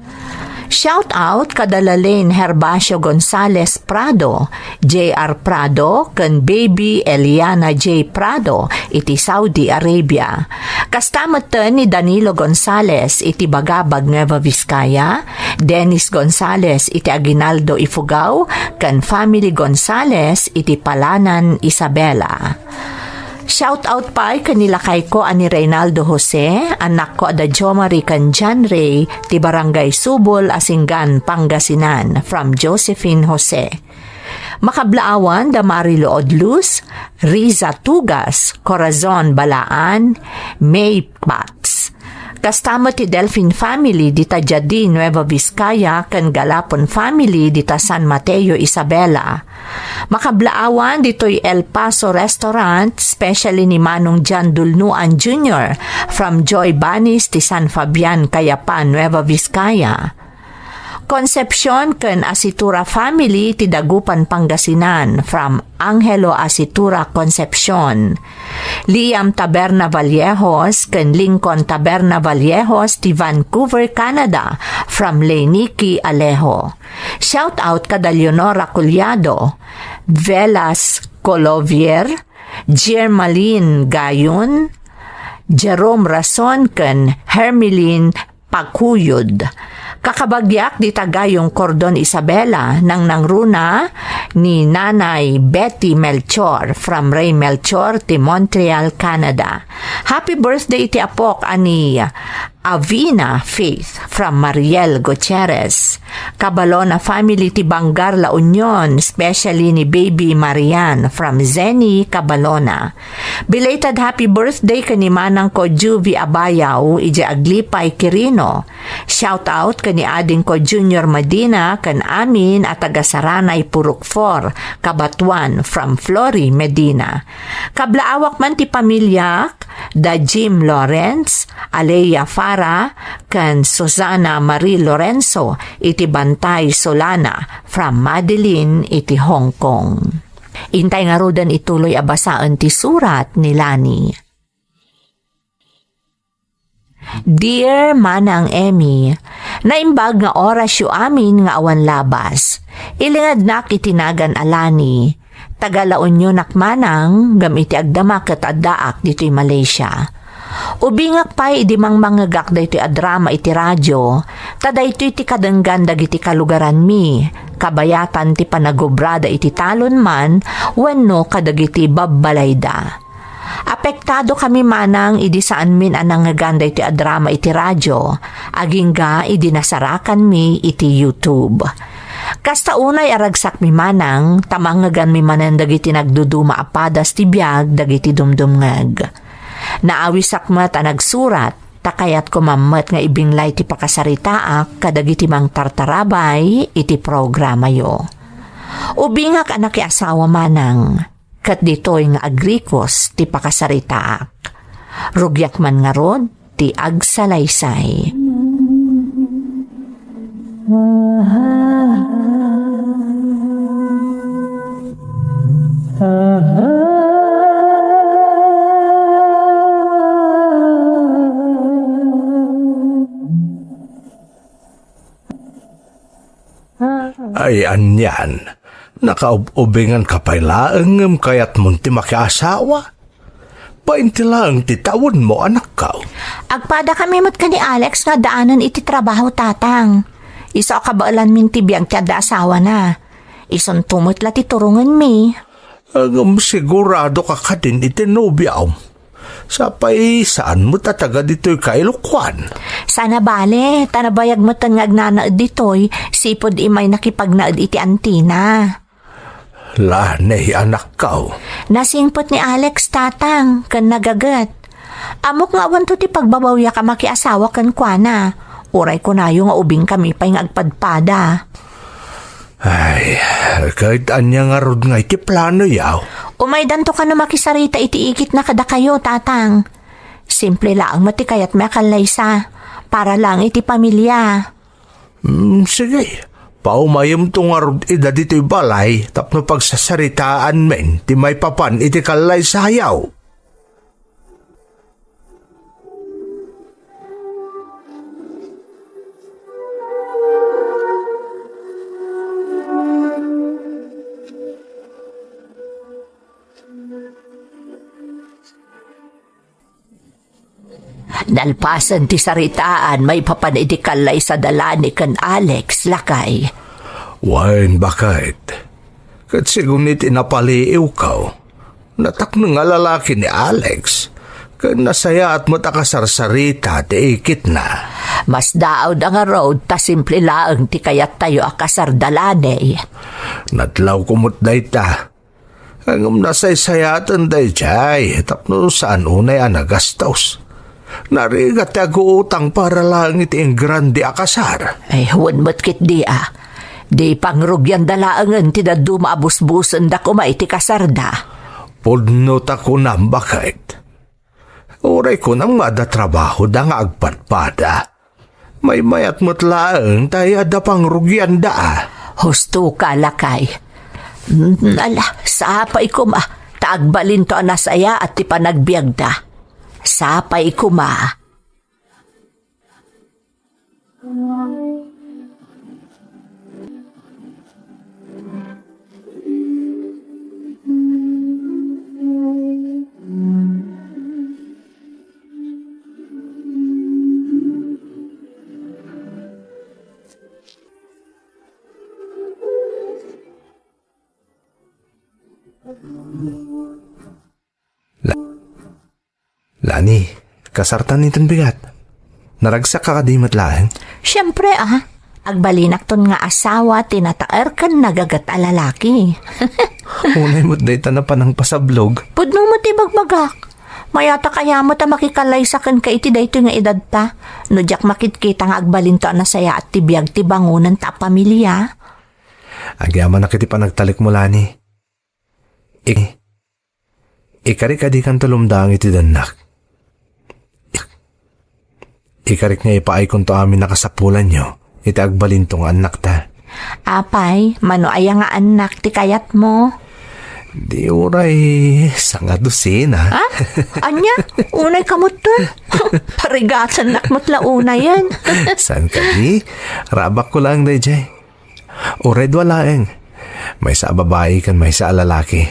Shout out kada Lalaine Herbacio Gonzalez Prado, J R Prado, ken Baby Eliana J Prado iti Saudi Arabia. Kasta metten ni Danilo Gonzalez iti Bagabag, Nueva Vizcaya, Dennis Gonzalez iti Aguinaldo, Ifugao, ken family Gonzalez iti Palanan, Isabela. Shout out pay ken ni lakayko a ni Reynaldo Jose, annakko a da Jomari ken John Ray ti Barangay Subol, Asingan, Pangasinan, from Josephine Jose. Makablaawan da Marilo Odlus, Riza Tugas, Corazon Balaan, May Pats. Kasta met ti Delfin family dita Jadi, Nueva Vizcaya, ken Galapon family dita San Mateo, Isabela. Makablaawan ditoy El Paso Restaurant, specially ni Manong John Dulnuan Junior from Joy Banis ti San Fabian, Cayapan, Nueva Vizcaya. Concepcion ken Asitura family ti Dagupan, Pangasinan, from Angelo Asitura Concepcion. Liam Taberna Vallejos ken Lincoln Taberna Vallejos ti Vancouver, Canada, from Leiniki Alejo. Shout out kada Leonora Collado, Velas Colovier, Germaline Gayon, Jerome Rason ken Hermeline Pakuyod. Kakabagiak dita Gayong Cordon, Isabela, nangnangruna ni Nanay Betty Melchor from Ray Melchor ti Montreal, Canada. Happy birthday iti apok a ni Avina Faith from Mariel Gutierrez. Cabalona family ti Bangar, La Union, especially ni Baby Marian from Zenny Cabalona. Belated happy birthday ken ni manangko Juvie Abayaw idiay Aglipay, Quirino. Shout out ken ni adingko Junior Medina ken amin a taga Saranay, Purok four, Cabatuan, from Flory Medina. Kablaawak man ti pamiliak, da Jim Lawrence, Alea Fara, ken Susana Marie Lorenzo iti Bantay, Solana, from Madeline iti Hong Kong. Intay ngaruden ituloy a basaen ti surat ni Lani. Dear Manang Emmy, naimbag nga orasyo amin nga awan labas. Ilingednak iti nagan a Lani. Taga La Unionak manang, ngem iti agdama ket addaak ditoy Malaysia. Ubingak pay idi mangmangegak daytoy a drama iti radio, ta daytoy ti kadenggan dagiti kalugaranmi, kabayatan ti panagobrada iti talon man wenno kadagiti babbalayda. Apektado kami manang idi saanmin a nangngegan daytoy a drama iti radio, agingga idi nasarakanmi iti YouTube. Kasta unay a ragsakmi manang, ta mangngeganmi manen dagiti nagduduma a padas ti biag dagiti dumdumngeg. Naawisak met a nagsurat, ta kayatko man met nga ibinglay ti pakasaritaak kadagiti mangtartarabay iti programayo. Ubingak a nakiasawa manang, ket ditoy nga agrikos ti pakasaritaak. Rugiak man ngarud ti agsalaysay. Ay, anian, nakaub-ubingan ka pay laeng ngem kayatmon ti makiasawa? Bain ti laeng ti tawenmo, anakko. Agpada kami met ken ni Alex nga addaanen iti trabaho, Tatang. Isu a kabaelanmin ti biag ti adda asawana. Isunto met la ti turongenmi. Ngem sigurado ka kadin iti nobiam. Sapay saan met a taga ditoy ka Ilocos? Sana bale, ta nabayag met nga agnanaed ditoy, sipud imay nakipagnaed iti antina. Lani, anakko. Nasingpet ni Alex, tatang, ken nagaget. Ammok nga awanto ti pagbabawyak a makiasawa kenkuana. Uray kunayo nga ubingkami pay nga agpadpada. Ay, ket ania ngarud nga iti planoyo? Umaydanto kano makisarita iti ikitna kadakayo, tatang. Simple laeng met ti kayatmi a kallaysa. Para laeng iti pamilia. Hmm, sige. Paumayemto ngarud ida ditoy balay tapno pagsasaritaanmin ti maipapan iti kallaysayo. Nalpasen ti saritaan maipapan iti kallaysa da Lani ken Alex, lakay. Wen, baket. Ket sigun iti napaliiwko, natakneng a lalaki ni Alex, ken nasayaat met a kasarsarita ti ikitna. Masdaawda ngarud ta simple laeng ti kayattayo a kasar da Lani. Nadlawko met dayta. Ngem nasaysayaten daydiay tapno saan unay a nagastos. Narigat ti aguutang para laeng iti ingrande a kasar. Ay, wen met ketdi a. Di pangrugianda laengen ti dadduma a busbusenda koma iti kasarda. Pudno ta kunam, baket. Uray kunam nga adda trabahoda nga agpadpada. Maymayat met laeng ta adda pangrugianda a. Husto ka, lakay. Mm, ala, sapay koma, ta agbalinto a nasayaat ti panagbiagda. Sapay koma. La-, Lani, kasartan inton bigat. Naragsak ka kadi met laeng? Siempre, a. Agbalinakton nga asawa ti nataer ken nagaget a lalaki. Unay met dayta napan nangpasablog. Pudno met ti bagbagak. Mayatak aya met a makikallaysa kenka iti daytoy nga edadta. No diak makitkita nga agbalinto a nasayaat ti biag ti bangonanta a pamilia. Agyamanak iti panagtalekmo, Lani. Ik-, ikarik a dikanto lumdaang iti dannak. Ik-, ikarik nga ipaaykonto amin a kasapulanyo iti agbalinto nga annakta. Apay, mano aya nga annak ti kayatmo? Di uray sangadusina. Ha? Ania? Unay ka met, eh. Parigatannak met la unayen. Saan kadi? Rabakko laeng daydiay. Uray dua laeng. Maysa a babai ken maysa a lalaki.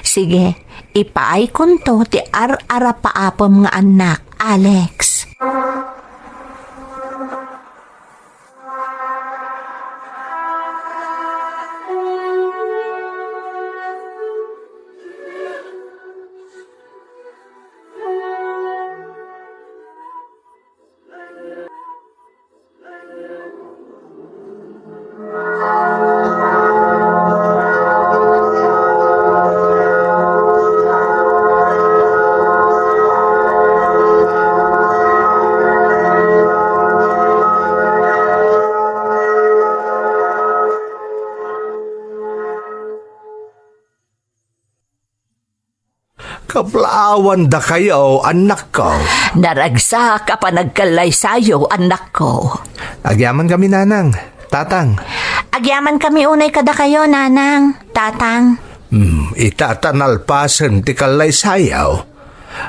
Sige, ipaaykonto ti ar-arapaapem nga annak, Alex. Kablaawan dakayo, annakko. Naragsak a panagkallaysayo, annakko. Agyamankami, nanang, tatang. Agyamankami unay kadakayo, nanang, tatang. Hmm, ita ta nalpasen ti kallaysayo.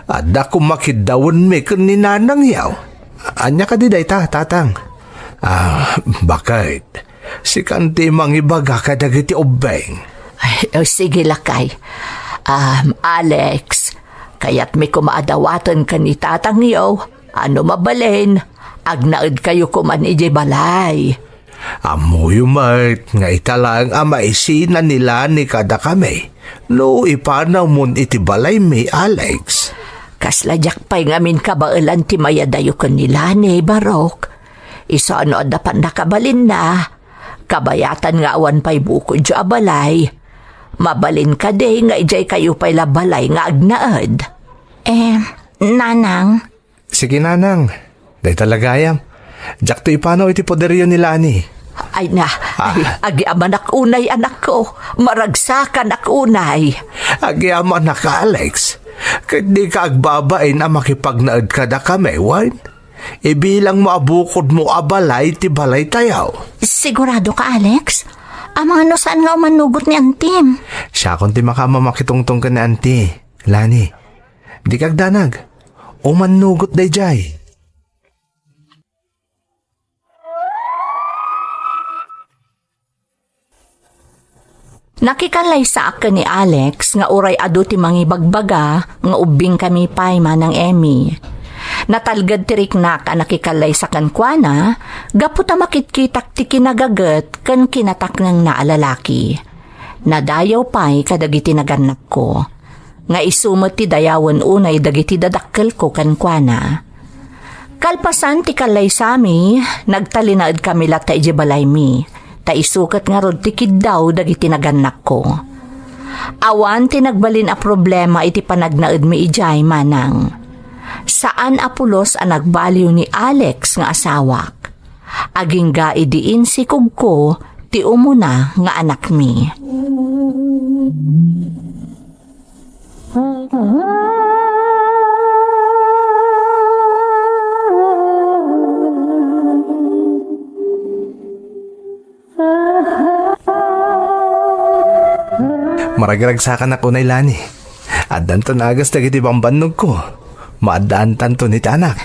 Adda koma kiddawenmi ken ni nanangyo. Ania kadi dayta, tatang? Ah, baket. Sikan ti mangibaga kadagiti ubbing. Ay, oh, sige, lakay. Um, Alex, kayatmi koma a dawaten ken ni tatangyo. Ano mabalin, agnaedkayo koman idiay balay. Ammoyo met nga ita laeng a maisina ni Lani kadakami no ipanawmon iti balaymi, Alex. Kasla diak pay ngamin kabaelan ti mayadayo ken ni Lani, Barok. Isu no adda pannakabalinna, kabayatan nga awan pay bukodyo a balay. Mabalin kadi nga idiay kayo pay la balay nga agnaed? Eh, Nanang. Sige, Nanang. Dayta la gayam. Diakto ipanaw iti poderyo ni Lani. Ay na, Ah. ay, agyamanak unay, anakko. Maragsakanak unay. Agyamanak, Alex. Ket dika agbabain a makipagnaed kadakami, wen? Ibilangmo a bukodmo a balay ti balaytayo. Sigurado ka, Alex? Amangan no saan nga umannugot ni Antim? Siakon ti makaammo a makitungtong ken ni Anti. Lani, dika agdanag. Umannugot daydiay. Nakikallaysaak ken ni Alex nga uray adu ti mangibagbaga nga ubbingkami pay, Manang Emmy. Natalged ti riknak a nakikallaysa kenkuana gapu ta makitkitak ti kinagaget ken kinataknengna a lalaki. Nadayaw pay kadagiti nagannakko. Nga isu met ti dayawen unay dagiti dadakkelko kenkuana. Kalpasan ti kallaysami, nagtalinaedkami latta idiay balaymi, ta isu ket ngarud ti kiddaw dagiti nagannakko. Awan ti nagbalin a problema iti panagnaedmi idiay, Manang. Saan a pulos a nagbaliw ni Alex nga asawak. Agingga idi insikogko ti umuna nga anakmi. Maragragsakanak unay, Lani. Addanto nagas dagiti bambannogko. Maaddaantanto ni ti anak.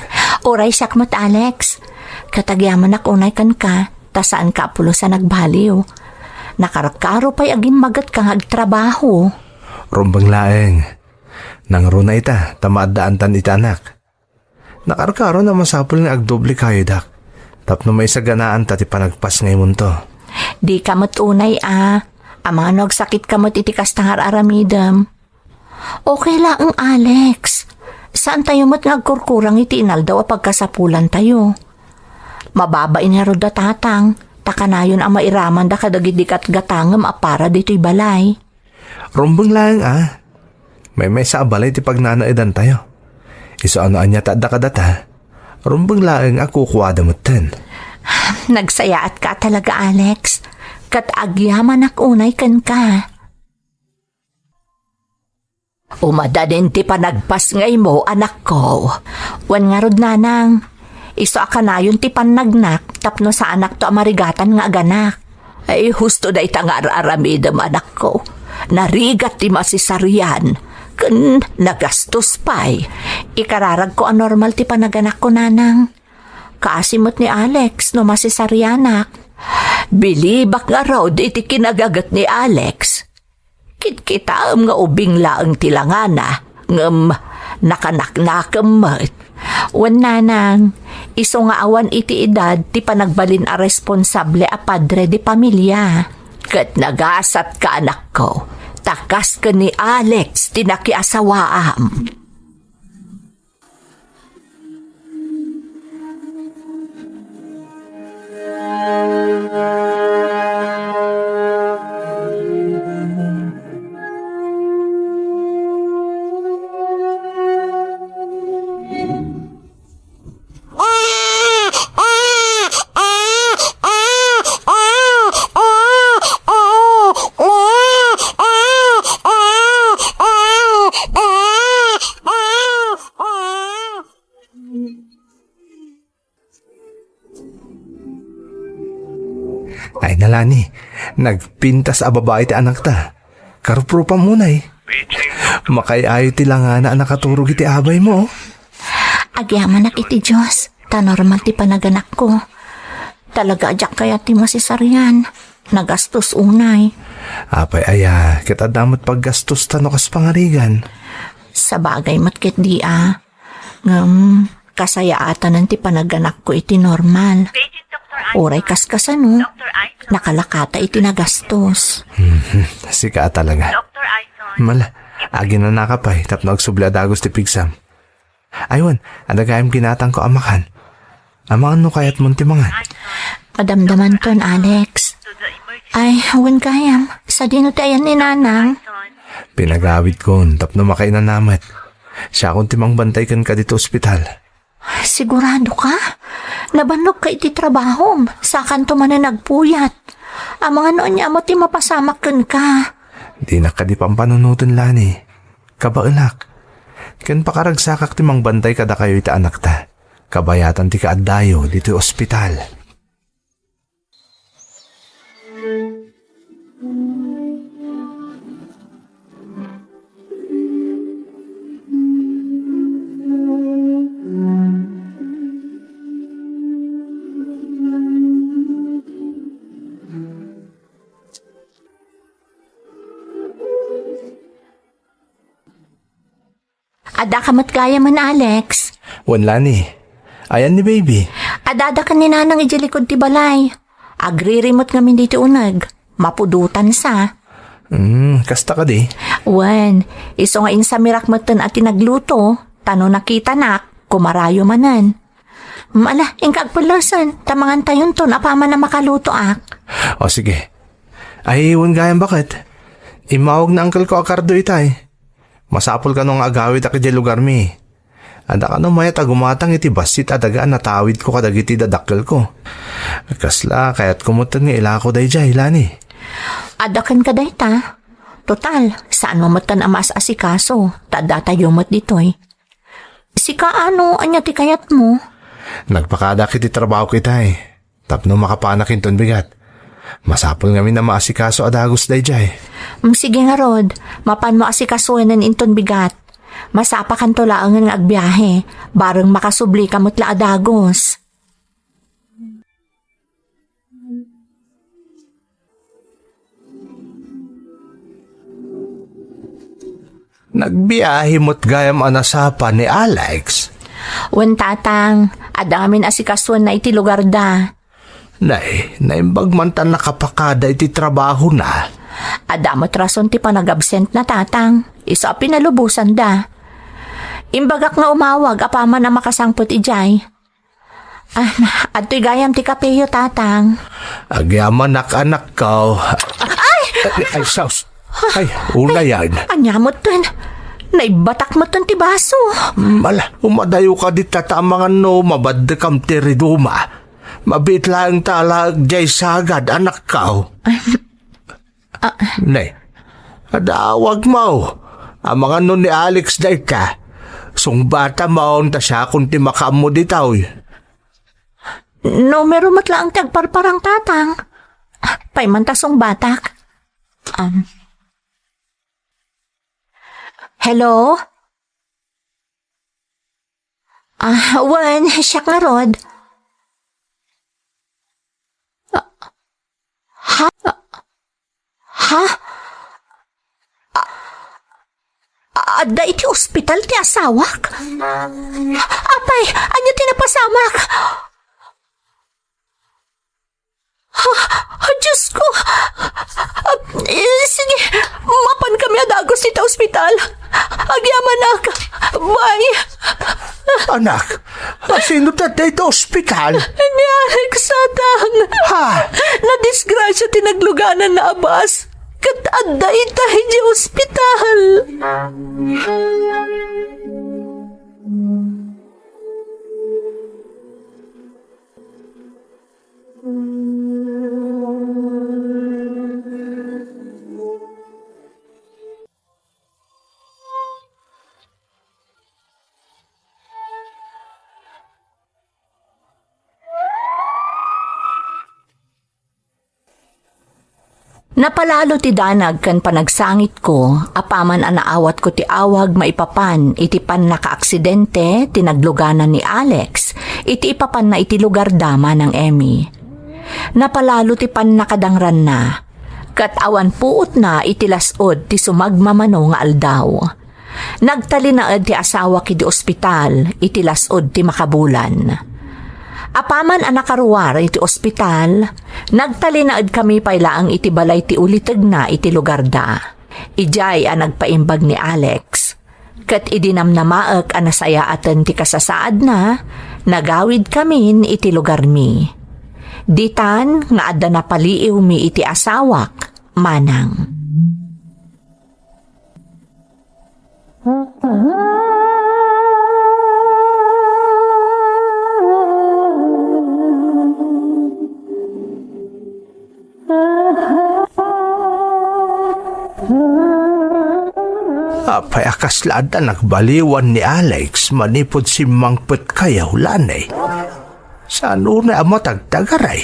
Uray siak met, Alex. Ket agyamanak unay kenka, ta saanka a pulos a nagbaliw. Nakarkaro pay agimmagetka nga agtrabaho. Rumbeng laeng. Nangruna ita, ta maaddaantan iti anak. Nakarkaro a masapul nga agdoble kayodak. Tapno maisaganaanta ti panagpas nga imunto. Dika met unay a. Amangan no agsakitka met iti kasta nga ar-aramidem. Okay laeng, Alex. Saantayo met nga agkurkurang iti inaldaw a pagkasapulantayo. Mababain ngarud da Tatang, ta kanayon a mairamanda kadagiti gatgatangem a para ditoy balay. Rumbeng laeng a. Maymaysa a balay ti pagnanaedantayo. Isu a no ania ti adda kadata, rumbeng laeng a kukuada metten. Nagsayaatka talaga, Alex. Ket agyamanak unay kenka. Umadanin ti panagpas nga imo, anakko. Wen ngarud, Nanang, isu a kanayon ti pannagnak tapno saanakto a marigatan nga aganak. Ay, husto dayta nga ar-aramidem, anakko. Narigat ti masesarian, ken nagastos pay. Ikararagko a normal ti panaganakko, Nanang. Kaasi met ni Alex no masesarianak. Bilibak ngarud iti kinagaget ni Alex. Kitkitaem nga ubing laeng ti langana, ngem nakanaknakem met. Wen, Nanang, isu nga awan iti edad ti panagbalin a responsable a padre de pamilia. Ket nagasatka, anakko, ta kas ken ni Alex ti nakiasawaam. Ay, Lani, nagpintas a babai ti anakta. Karuprupam unay. Makaay-ayo ti langana a nakaturog iti abaymo. Agyamanak iti Dios, ta normal ti panaganakko. Talaga a diak kayat ti masesarian. Nagastos unay. Apay aya, ket adda met paggastosta no kas pangarigan. Sabagay met ket di a. Ngem, kasayaatanan ti panaganakko iti normal. Uray kaskasano, nakalakata iti nagastos. Mhm. Sika a talaga. Mal, aginanaka pay tapno agsubli a dagus ti pigsam. Ay wen, adda gayam ginatangko a makan. Amangan no kayatmon ti mangan. Madamdamanton, Alex. Ay, wen gayam. Sadino ti ayan ni Nanang? Pinagawidkon tapno makainanamet. Siakon ti mangbantay kenka ditoy ospital. Sigurado ka? Nabannogka iti trabahom, sakanto manen agpuyat. Amangan no ania met ti mapasamak kenka. Dinak kadi pampanunoten, Lani. Kabaelak. Ken pakaragsakak ti mangbantay kadakayo iti anakta. Kabayatan ti kaaddayo ditoy ospital. Addaka met gayamen, Alex? Wen, Lani. Ayan ni baby? Addada ken ni Nanang idiay likud ti balay. Agririmet ngamin ditoy uneg. Mapudotan sa. Hmm, kasta kadi? Wen, isu nga insamirak metten a ti nagluto, ta no nakitanak, kumarayo manen. Mala, inka agpellesen, ta mangantayonton apaman a makalutoak. O, sige. Ay, wen gayam baket. Immawag ni angkelko a Cardo itay. Masapul kano nga agawidak idiay lugarmi. Adda kano mayat a gumatang iti bassit a daga a natawidko kadagiti dadakkelko. Kasla, kayatko metten nga ilako daydiay, Lani. Adda kenka dayta. Total, saanmo metten a maas-asikaso, ta addatayo met ditoy. Sika, ano, ania ti kayatmo? Nagpakadak iti trabahok itay. Tapno makapanak inton bigat. Masapul ngamin a maasikaso a dagus daydiay. Mm, sige ngarud, mapanmo asikasoen inton bigat. Masapakanto laengen nga agbiahe, bareng makasublika met la a dagus. Nagbiahe met gayam a nasapa ni Alex? Wen, Tatang, adda ngamin asikasoenna iti lugarda. Nay, naimbag man ta nakapakada iti trabahona. Adda met rason ti panagabsentna, Tatang. Isu a pinalubosanda. Imbagak nga umawag apaman a makasangpet idiay. Ah, adtoy gayam ti kapeyo, Tatang. Agyamanak, anakko. Ay! Ay, ay, sus. Ay, unayan. Ania metten? Naibatak metten ti baso. Mala, umadayo ka dita ta amangan no mabaddekam ti riduma. Mabiit laeng ta alaek diay sagad, anakko. Ay, Ah. Ne, adda awagmo. Amangan no ni Alex dayta. Sungbatamon ta siakon ti makaammo ditoy. Numero met laeng ti agparparang, Tatang. Pay man ta sungbatak. Um. Hello? Ah, wen, siak ngarud. Ah, ha? Ah, ha? Ah, adda iti ospital ti asawak? Apay, ania ti napasamak? Ah, Diyos ko! Ah, eh, sige, mapan kami a dagus ita ospital. Agyamanak. Bye. Anak, asino ti adda ita ospital? Ni Alex, Tatang. Ha? Nadisgrasya ti naglugananna a bus. Ket adda ita idiay ospital. Napalalo ti danag ken panagsangitko apaman a naawatko ti awag maipapan iti pannakaaksidente ti nagluganan ni Alex iti ipapanna iti lugarda, Manang Emmy. Napalalo ti pannakadangranna, ket awan puotna iti las-ud ti sumagmamano nga aldaw. Nagtalinaed ti asawak iti ospital iti las-ud ti makabulan. Apaman a nakaruar iti ospital, nagtalinaedkami pay laeng iti balay ti ulitegna iti lugarda. Idiay a nagpaimbag ni Alex. Ket idi namnamaek a nasayaaten ti kasasaadna, nagawidkamin iti lugarmi. Ditan nga adda napaliiwmi iti asawak, manang. Apay a kasla adda nagbaliwan ni Alex manipud simmangpetkayo, Lani? Saan unay a matagtagaray?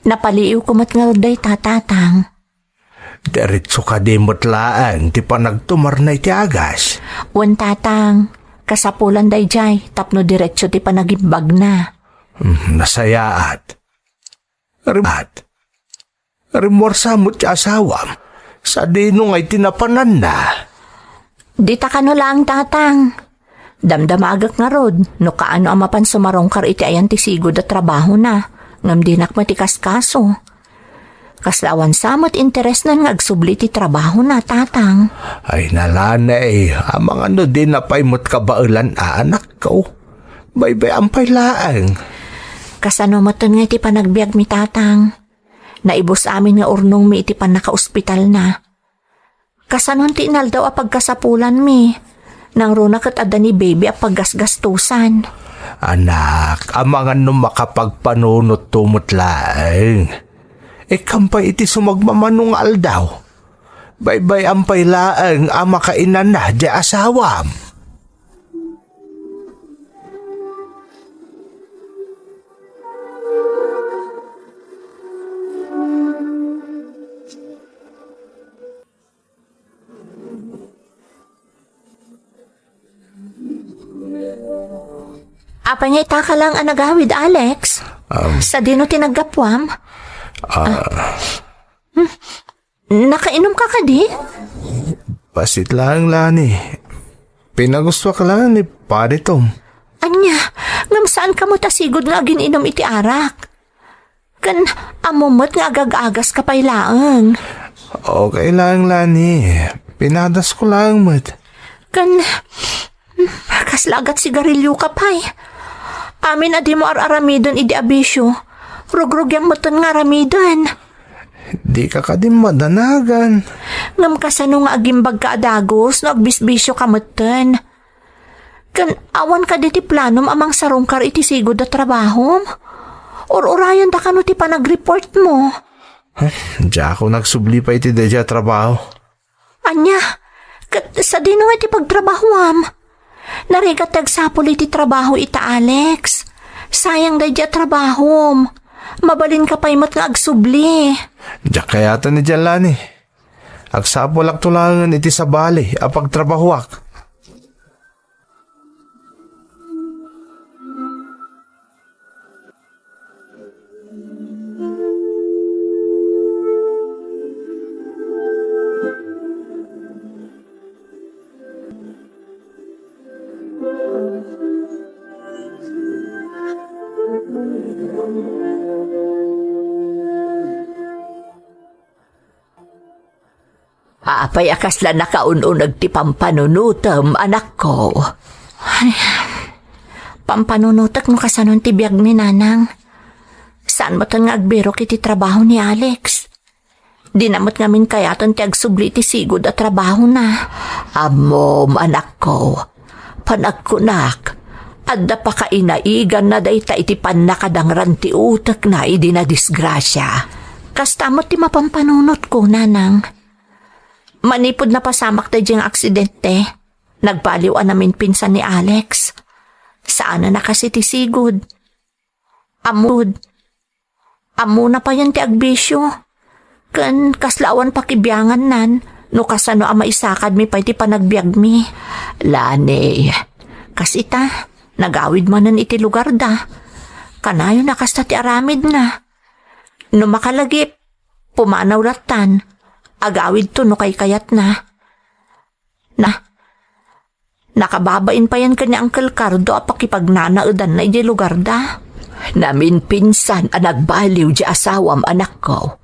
Napaliiwko met ngarud dayta, Tatang. Diretso kadi met laeng ti panagtumarna iti agas? Wen, Tatang. Kasapulan daydiay tapno diretso ti panagimbagna. Hmm, nasayaat. Rim-, at, rimmuarsa met ti asawam. Sadino ngay ti napananna? Dita kano laeng, Tatang. Damdamagek ngarud no kaano a mapan sumarungkar iti ayan ti sigud a trabahona, ngem dinak met ikaskaso. Kasla awan sa met interesnan nga agsubli iti trabahona, Tatang. Ay, Lani, amangan no dina pay met kabaelan a anakko. Baybay-am pay laeng. Kasano metten nga iti panagbiagmi, Tatang? Naibus amin nga urnongmi iti pannakaospitalna. Kasanon ti inaldaw a pagkasapulanmi? Nangruna ket adda ni baby a paggasgastusan. Anak, amangan no makapagpanunotto met laeng. Ikkam pay iti sumagmamano nga aldaw. Baybay-am pay laeng a makainana diay asawam. Apay nga ita ka lang a nagawid, Alex? Um, Sadino ti naggapuam? Ah. Hmm? Nakainom ka kadi? Bassit laeng, Lani. Pinagustuak laeng ni Padi Tom. Ania, ngem saan ka met a sigud nga agiinom iti arak? Ken ammo met nga agag-agas ka pay laeng. Okay laeng, Lani. Pinadasko laeng met. Ken, kasla agat sigarilyo ka pay. Amin a dimo ar-aramiden idi a bisio, rugrugiam metten nga aramiden. Dika kadi madanagan. Ngem kasano nga agimbag ka a dagus no agbisbisio ka metten? Ken awan kadi ti planom a mangsarungkar iti sigud a trabahom? Ur-urayan da kano ti panagreport mo? Huh, diak nagsubli pay iti daydiay a trabaho. Ania? Ket sadino nga iti pagtrabahoam? Narigat ti agsapul iti trabaho ita, Alex. Sayang daydiay a trabahom. Mabalin ka pay met nga agsubli. Diak kayaten ni Lani. Agsapulakto laengen iti sabali a pagtrabahoak. Apay a kasla nakaun-uneg ti pampanunotem, anakko? Ay, pampanunotek no kasanon ti biagmi, nanang. Saan met nga agbirok iti trabaho ni Alex. Dina met ngamin kayaten ti agsubli iti sigud a trabahona. Ammom, anakko. Panagkunak, adda pakainaiganna dayta iti pannakadangran ti utekna idi nadisgrasia. Kasta met ti mapampanunotko, nanang. Manipud napasamak daydiay nga aksidente, nagbaliw a naminpinsan ni Alex. Saanen a kas iti sigud. Ammod. Ammona payen ti agbisio. Ken kasla awan pakibiangannan no kasano a maisakadmi pay ti panagbiagmi. Lani, kas ita, nagawid manen iti lugarda. Kanayon a kasta ti aramidna. No makalagip, pumanaw lattan. Agawidto no kaykayatna. Na, nakababain payen ken ni Uncle Cardo a pakipagnanaedanna idiay lugarda. Naminpinsan a nagbaliw diay asawam, anakko.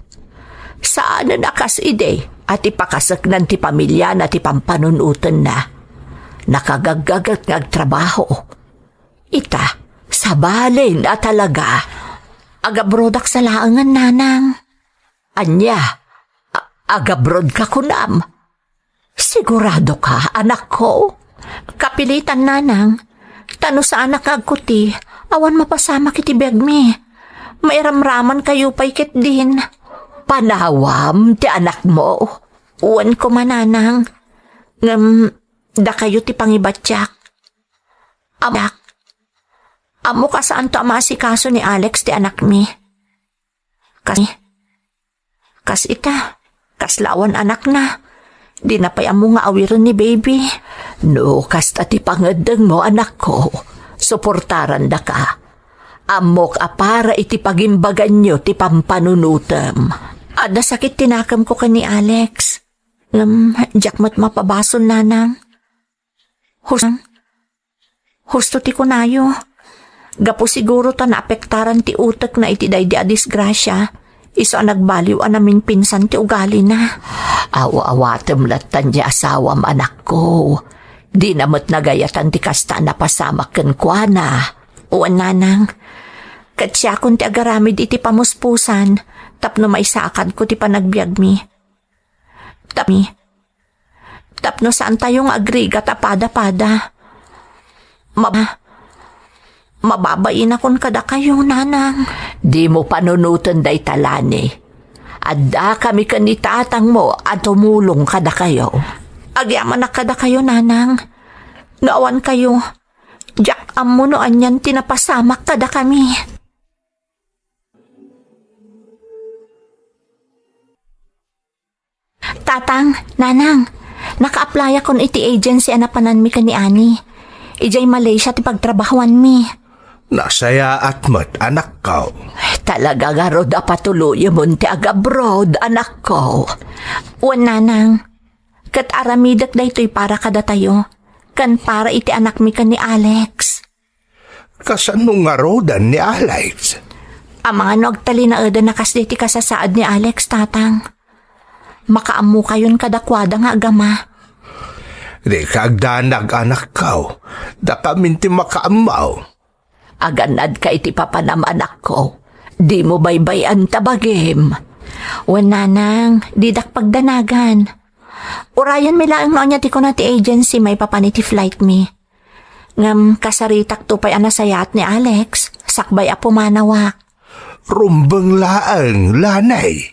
Saanen a kas idi a ti pakaseknan ti pamiliana ti pampanunotenna. Nakagaggaget nga agtrabaho. Ita, sabali a talaga. Agabrodak sa laengen, nanang. Ania? A-, agabroad ka kunam? Sigurado ka, anakko? Kapilitan, nanang. Ta no saanak nga agkuti, awan mapasamak iti biagmi. Mairamraman kayo pay ketdin. Panawam ti anakmo. Wen koma, nanang. Ngem, dakayo ti pangibatiak. Am-, ammok a saanto a maasikaso ni Alex ti anakmi. Kas, kas ita, kasla awan anakna. Dina pay ammo nga awiren ni baby. No, kasta ti pangeddengmo, anakko. Suportarandaka. Ammok a para iti pagimbaganyo ti pampanunotem. Adda sakit ti nakemko ken ni Alex. Ngem, diak met mapabasol, nanang. Hus-, husto ti kunayo. Gapu siguro ta naapektaran ti utekna iti daydi a disgrasia, isu a nagbaliw a naminpinsan ti ugalina. Aw-awatem lattan ti asawam, anakko. Dina met nagayatan ti kasta a napasamak kenkuana. Wen, nanang. Ket siakon ti agaramid iti pamuspusan tapno maisakadko ti panagbiagmi. Tapmi. Tapno saantayo nga agrigat a pada-pada. Mab-, mababainakon kadakayo, nanang. Dimo panunoten dayta, Lani. Addakami ken ni tatangmo a tumulong kadakayo. Agyamanak kadakayo, nanang. No awan kayo, diak ammo no anian ti napasamak kadakami. Tatang, nanang, naka-applyakon iti agency a napananmi ken ni Ani. Idiay Malaysia ti pagtrabahoanmi. Nasayaat met, anakko. Talaga ngarud a patuluyemon ti agabroad, anakko. Wen, nanang, ket aramidek daytoy para kadatayo, ken para iti anakmi ken ni Alex. Kasano ngaruden ni Alex? Amangan no agtalinaedan a kasdi ti kasasaad ni Alex, tatang. Makaammokayon kadakuada nga agama. Dika agdanag, anakko. Dakamin ti makaammo. Agannadka iti papanam, anakko. Dimo baybay-an ta bagim. Wen, nanang, didak pagdanagan. Urayenmi laeng no ania ti kuna ti agency maipapan iti flightmi. Ngem kasaritakto pay a nasayaat ni Alex, sakbay a pumanawak. Rumbeng laeng, Lanay.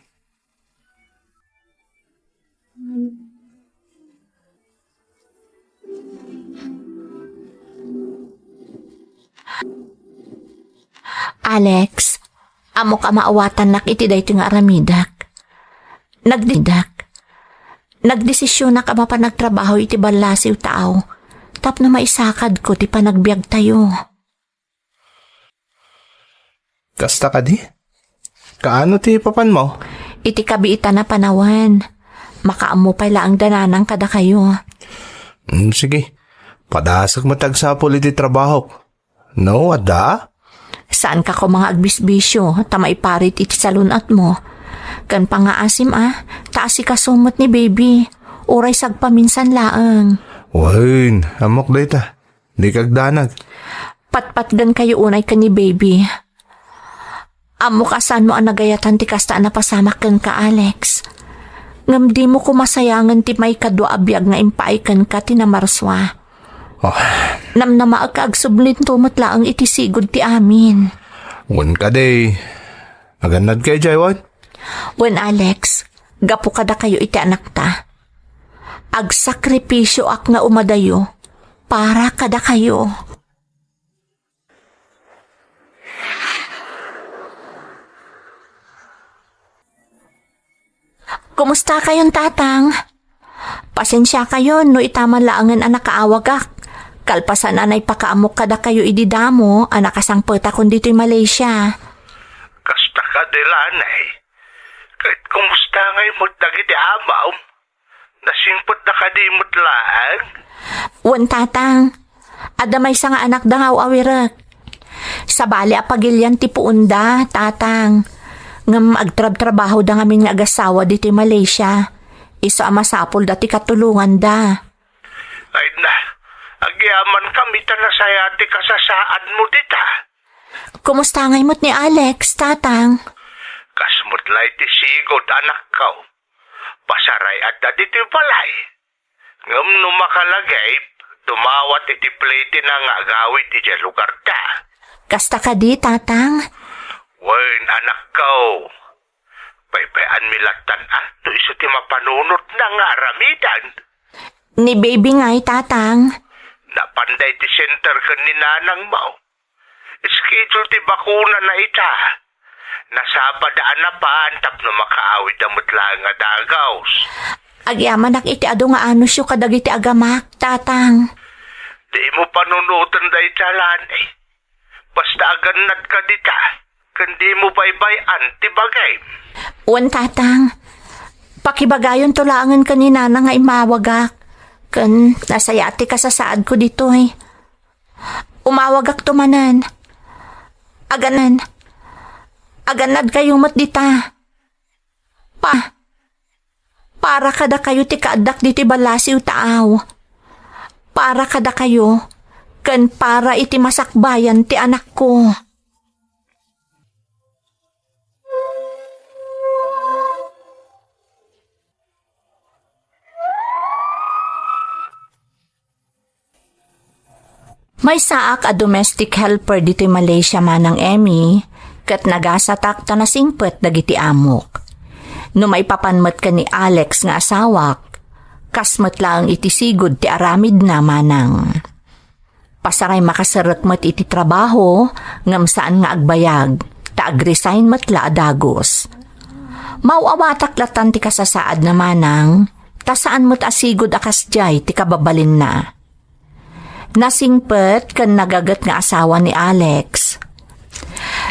Alex, ammok a maawatannak iti daytoy nga aramidek. Nagdidak. Nagdesisionak a mapan agtrabaho iti ballasiw taaw tapno maisakadko ti panagbiagtayo. Kasta kadi? Kaano ti papanmo? Iti kabiitan a panawen. Makaammo pay laeng da nanang kadakayo. Mm, sige. Padasek met ti agsapul iti trabahok. No, adda? Saanka koma nga agbisbisio, ta maiparit iti salun-atmo. Ken pangngaasim a, ta asikaso met ni baby. Uray sagpaminsan laeng. Wen, ammok dayta. Dika agdanag. Patpatgenkayo unay ken ni baby. Ammok a saanmo a nagayatan ti kasta a napasamak kenka, Alex. Ngem dimo koma sayangen ti maikadua a biag nga impaay kenka ti namarsua. Ah. Namnamaek a agsublinto met laeng iti sigud ti amin. Wen kadi, agannadka idiay wen? Wen, Alex, gapu kadakayo iti anakta. Agsakripisioak nga umadayo para kadakayo. Kumusta kayon, Tatang? Pasensiakayon no ita man laengen a nakaawagak. Kalpasan a naipakaammok kadakayo idi damo a nakasangpetakon ditoy Malaysia. Kasta kadi, Lanay. Ket kumusta ngay met dagiti amam? Nasingpetda kadi met laeng? Wen, Tatang. Adda maysa nga anakda nga aw-awirek. Sabali a pagilian ti puonda, Tatang. Ngem agtrabtrabahoda ngamin nga agasawa ditoy Malaysia. Isu a masapulda ti katulonganda. Ay na, Agyaman kami ta nasayaat ti kasasaadmo dita. Kumusta ngay met ni Alex, Tatang? Kas met la iti sigud, anakko. Pasaray adda ditoy balay. Ngem no makalagip, dumawat iti platina nga agawid idiay lugarda. Kasta kadi, Tatang? Wen, anakko. Baybay-anmi lattan a no isu ti mapanunotna nga aramidan. Ni baby ngay, Tatang. Napan daydi center ken ni nanangmo. Schedule ti bakunana ita. Nasapa da a napan tapno makaawid a met laeng a dagus. Agyamanak iti adu nga anusyo kadagiti agamak, Tatang. Dimo panunoten dayta, Lani. Basta agannadka dita, ken dimo baybay-an ti bagim. Wen, Tatang. Pakibagayonto laengen ken ni Nana nga immawagak. Ken nasayaat ti kasasaadko ditoy. Umawagakto manen. Aganan. Agannadkayo met dita. Pa. Para kadakayo ti kaaddak ditoy ballasiw taaw. Para kadakayo, ken para iti masakbayan ti anakko. Maysaak a domestic helper ditoy Malaysia, Manang Emmy, ket nagasatak ta nasingpet dagiti amok. No maipapan met ken ni Alex nga asawak, kas met laeng iti sigud ti aramidna, Manang. Pasaray makaserrek met iti trabaho, ngem saan nga agbayag, ta agresign met la a dagus. Maaw-awatak latan ti kasasaadna, Manang, ta saan met a sigud a kasdiay ti kababalinna. Nasingpet ken nagaget nga asawa ni Alex.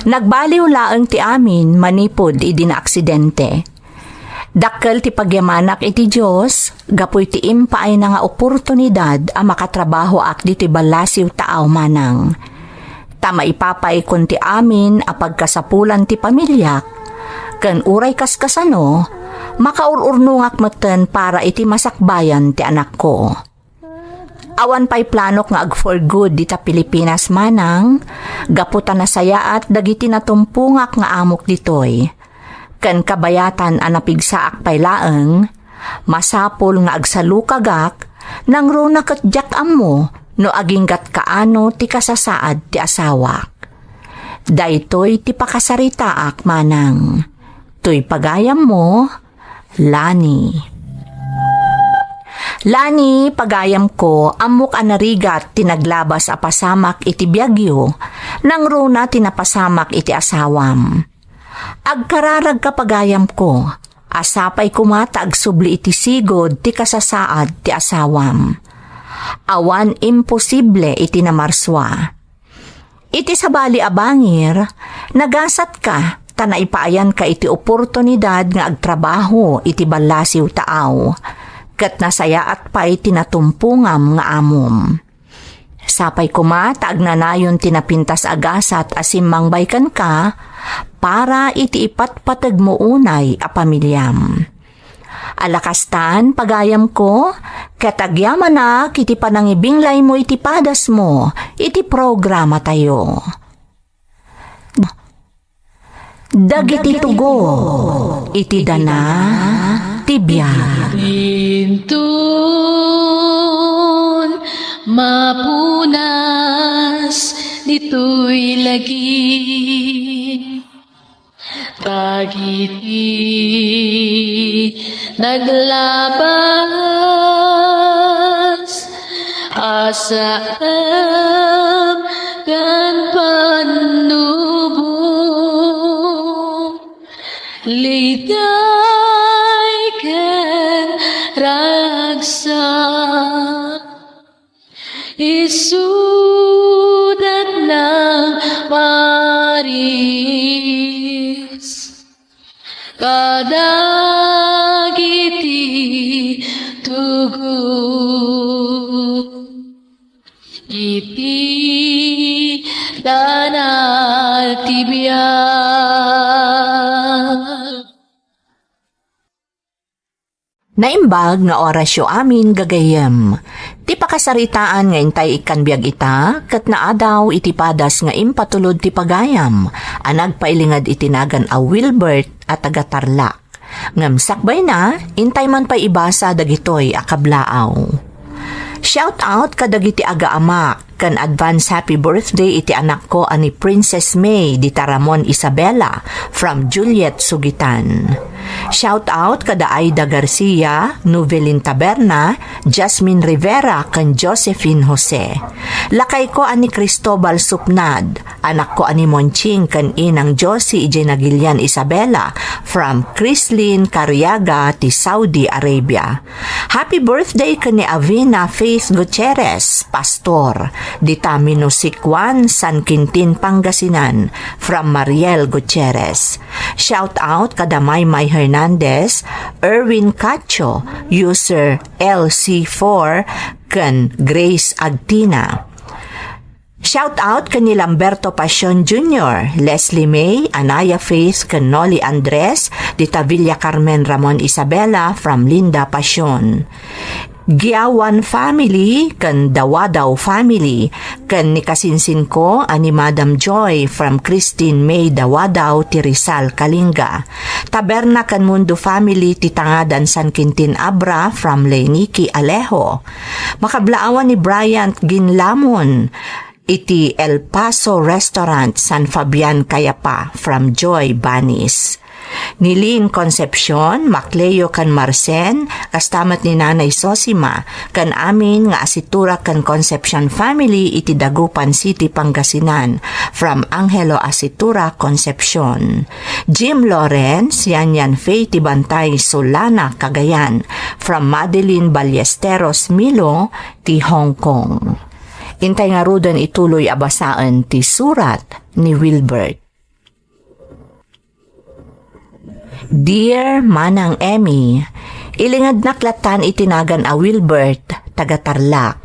Nagbaliw laeng ti amin manipud idi naaksidente. Dakkel ti pagyamanak iti Dios gapu iti impaayna nga oportunidad a makatrabahoak ditoy ballasiw taaw, Manang. Ta maipapaykon ti amin a pagkasapulan ti pamiliak, ken uray kaskasano, makaur-urnongak metten para iti masakbayan ti anakko. Awan pay planok nga ag-for good dita Pilipinas, Manang, gapu ta nasayaat dagiti natumpongak nga amok ditoy. Ken kabayatan a napigsaak pay laeng, masapul nga agsalukagak, nangruna ket diak ammo no aginggat kaano ti kasasaad ti asawak. Daytoy ti pakasaritaak, Manang. Toy pagayammo, Lani. Lani, pagayamko, ammok a narigat ti naglabas a pasamak iti biagyo, nangruna ti napasamak iti asawam. Agkararagka, pagayamko, a sapay koma ta agsubli iti sigud ti kasasaad ti asawam. Awan imposible iti namarsua. Iti sabali a bangir, nagasatka ta naipaayanka iti oportunidad nga agtrabaho iti ballasiw taaw, ket nasayaat pay ti natumpongam nga amom. Sapay koma ta agnanayon ti napintas a gasat a simmangbay kenka para iti ipatpategmo unay a pamiliam. Ala kastan, pagayamko, ket agyamanak iti panangibinglaymo iti padasmo iti programatayo. Dagiti tugot iti dana ti biag. Inton mapunas ditoy lagi. Dagiti naglabas a saem ken pannubo, ligay ken ragsak. Isudat nang maris kadagiti tugot iti dana ti biag. Naimbag nga orasyo amin, gagayyem. Ti pakasaritaan nga intay ikkan biag ita, ket naadaw iti padas nga impatulod ti pagayam a nagpailinged iti nagan a Wilbert a taga Tarlac. Ngem sakbayna, intay man pay ibasa dagitoy a kablaaw. Shout out kadagiti agaamak, ken advance happy birthday iti anakko a ni Princess May dita Ramon Isabela from Juliet Sugitan. Shout out kada Aida Garcia, Novelin Taberna, Jasmine Rivera, ken Josephine Jose. Lakayko a ni Cristobal Supnad, anakko a ni Monching ken inang Josie idiay Nagilian Isabela from Chrislyn Cariaga ti Saudi Arabia. Happy birthday ken ni Avina Faith Gutierrez, pastor, dita Minosicuan, San Quintin, Pangasinan, from Mariel Gutierrez. Shout out kada Maymay Hernandez, Erwin Cacho, user L C four, ken Grace Agtina. Shout out ken ni Lamberto Pasion Junior, Leslie May, Anaya Faith, ken Noli Andres, dita Villa Carmen Ramon Isabela from Linda Pasion. Giawan family ken Dawadaw family, ken ni kasinsinko a ni Madam Joy from Christine May Dawadaw ti Rizal, Kalinga. Taberna ken Mundo family ti Tangadan San Quintin Abra from Leniki Alejo. Makablaawan ni Bryant Ginlamon iti El Paso Restaurant, San Fabian, Cayapa, from Joy Banis. Ni Lynn Concepcion, Macleo ken Marcen, kasta met ni Nanay Sosima, ken amin nga Asitura ken Concepcion family iti Dagupan City, Pangasinan, from Angelo Asitura Concepcion. Jim Lawrence, Yan Yan Faye ti Bantay, Solana, Cagayan, from Madeline Ballesteros Milo ti Hong Kong. Intay ngaruden ituloy a basaen ti surat ni Wilbert. Dear Manang Emmy, ilingednak lattan iti nagan a Wilbert, taga Tarlac.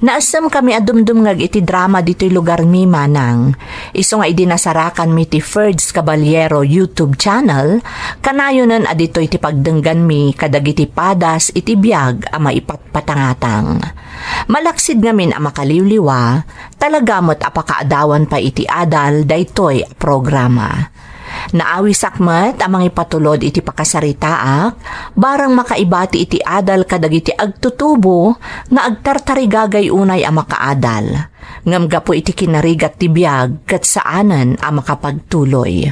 Naessen kami a dumdumngeg iti drama ditoy lugarmi, Manang. Isu nga idi nasarakanmi ti Ferds Caballero YouTube channel, kanayonen a ditoy ti pagdengganmi kadagiti padas iti biag a maipat patangatang. Malaksid ngamin a makaliwliwa, talaga met a pakaadawan pay iti adal daytoy a programa. Naawisak met a mangipatulod iti pakasaritaak, barang makaibati iti adal kadagiti agtutubo nga agtartarigagay unay a makaadal. Ngem gapu iti kinarigat ti biag ket saanen a makapagtuloy.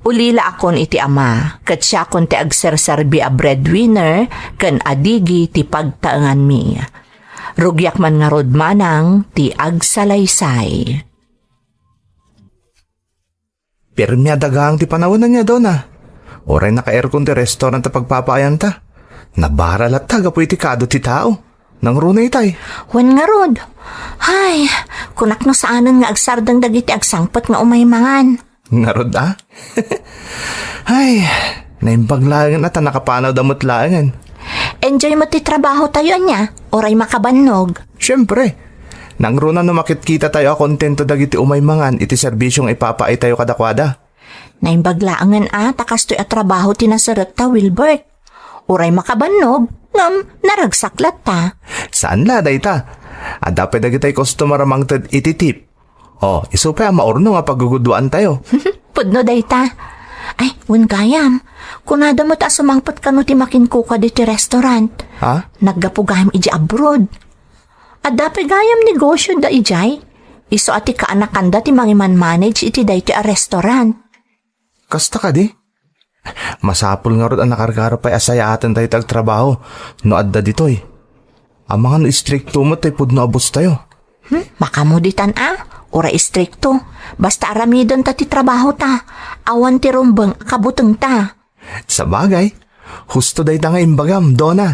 Ulilaakon iti ama, ket siakon ti agserserbi a breadwinner ken adigi ti pagtaenganmi. Rugiak man ngarud, Manang, ti agsalaysay. Pirmi a dagang ti panawen ania, Dona. Uray naka-aircon ti restaurant a pagpapaayanta. Nabara latta gapu iti kaadu ti tao. Nangruna itay. Wen ngarud. Ay, kunak no saanen nga agsardeng dagiti agsangpet nga umay mangan. Ngarud a? Ay, naimbag laengen a ta nakapanawda met laengen. Enjoy met ti trabaho tayo ania, uray makabannog. Siempre, nangruna no makitkita tayo a kontento dagiti umay mangan iti serbisio nga ipapaay tayo kadakuada. Naimbag laengen a ta kastoy a trabaho ti naseret ta, Wilbert. Uray makabannog, ngem naragsak latta. Saan la dayta? Adda pay dagitay customer a mangted iti tip. O, isu pay a maurno nga pagguguduan tayo. Pudno dayta. Ay, wen gayam. Kunada met a sumangpet kano ti makinkukad iti restaurant. Ha? Naggapu gayam iti abroad. Adda pay gayam negosio da ijay. Isu a ti kaanakanda ti mangimanmanage iti daytoy a restaurant. Kasta kadi? Masapul ngarud a nakarkaro pay a sayaaten tayo ti agtrabaho no adda ditoy. Amangan no istrikto met tay pudno a boss tayo. Hmm? Makamuditan a, uray istrikto. Basta aramiden ta ti trabaho ta. Awan ti rumbeng a kabuteng ta. Sabagay, husto dayta nga imbagam, Dona.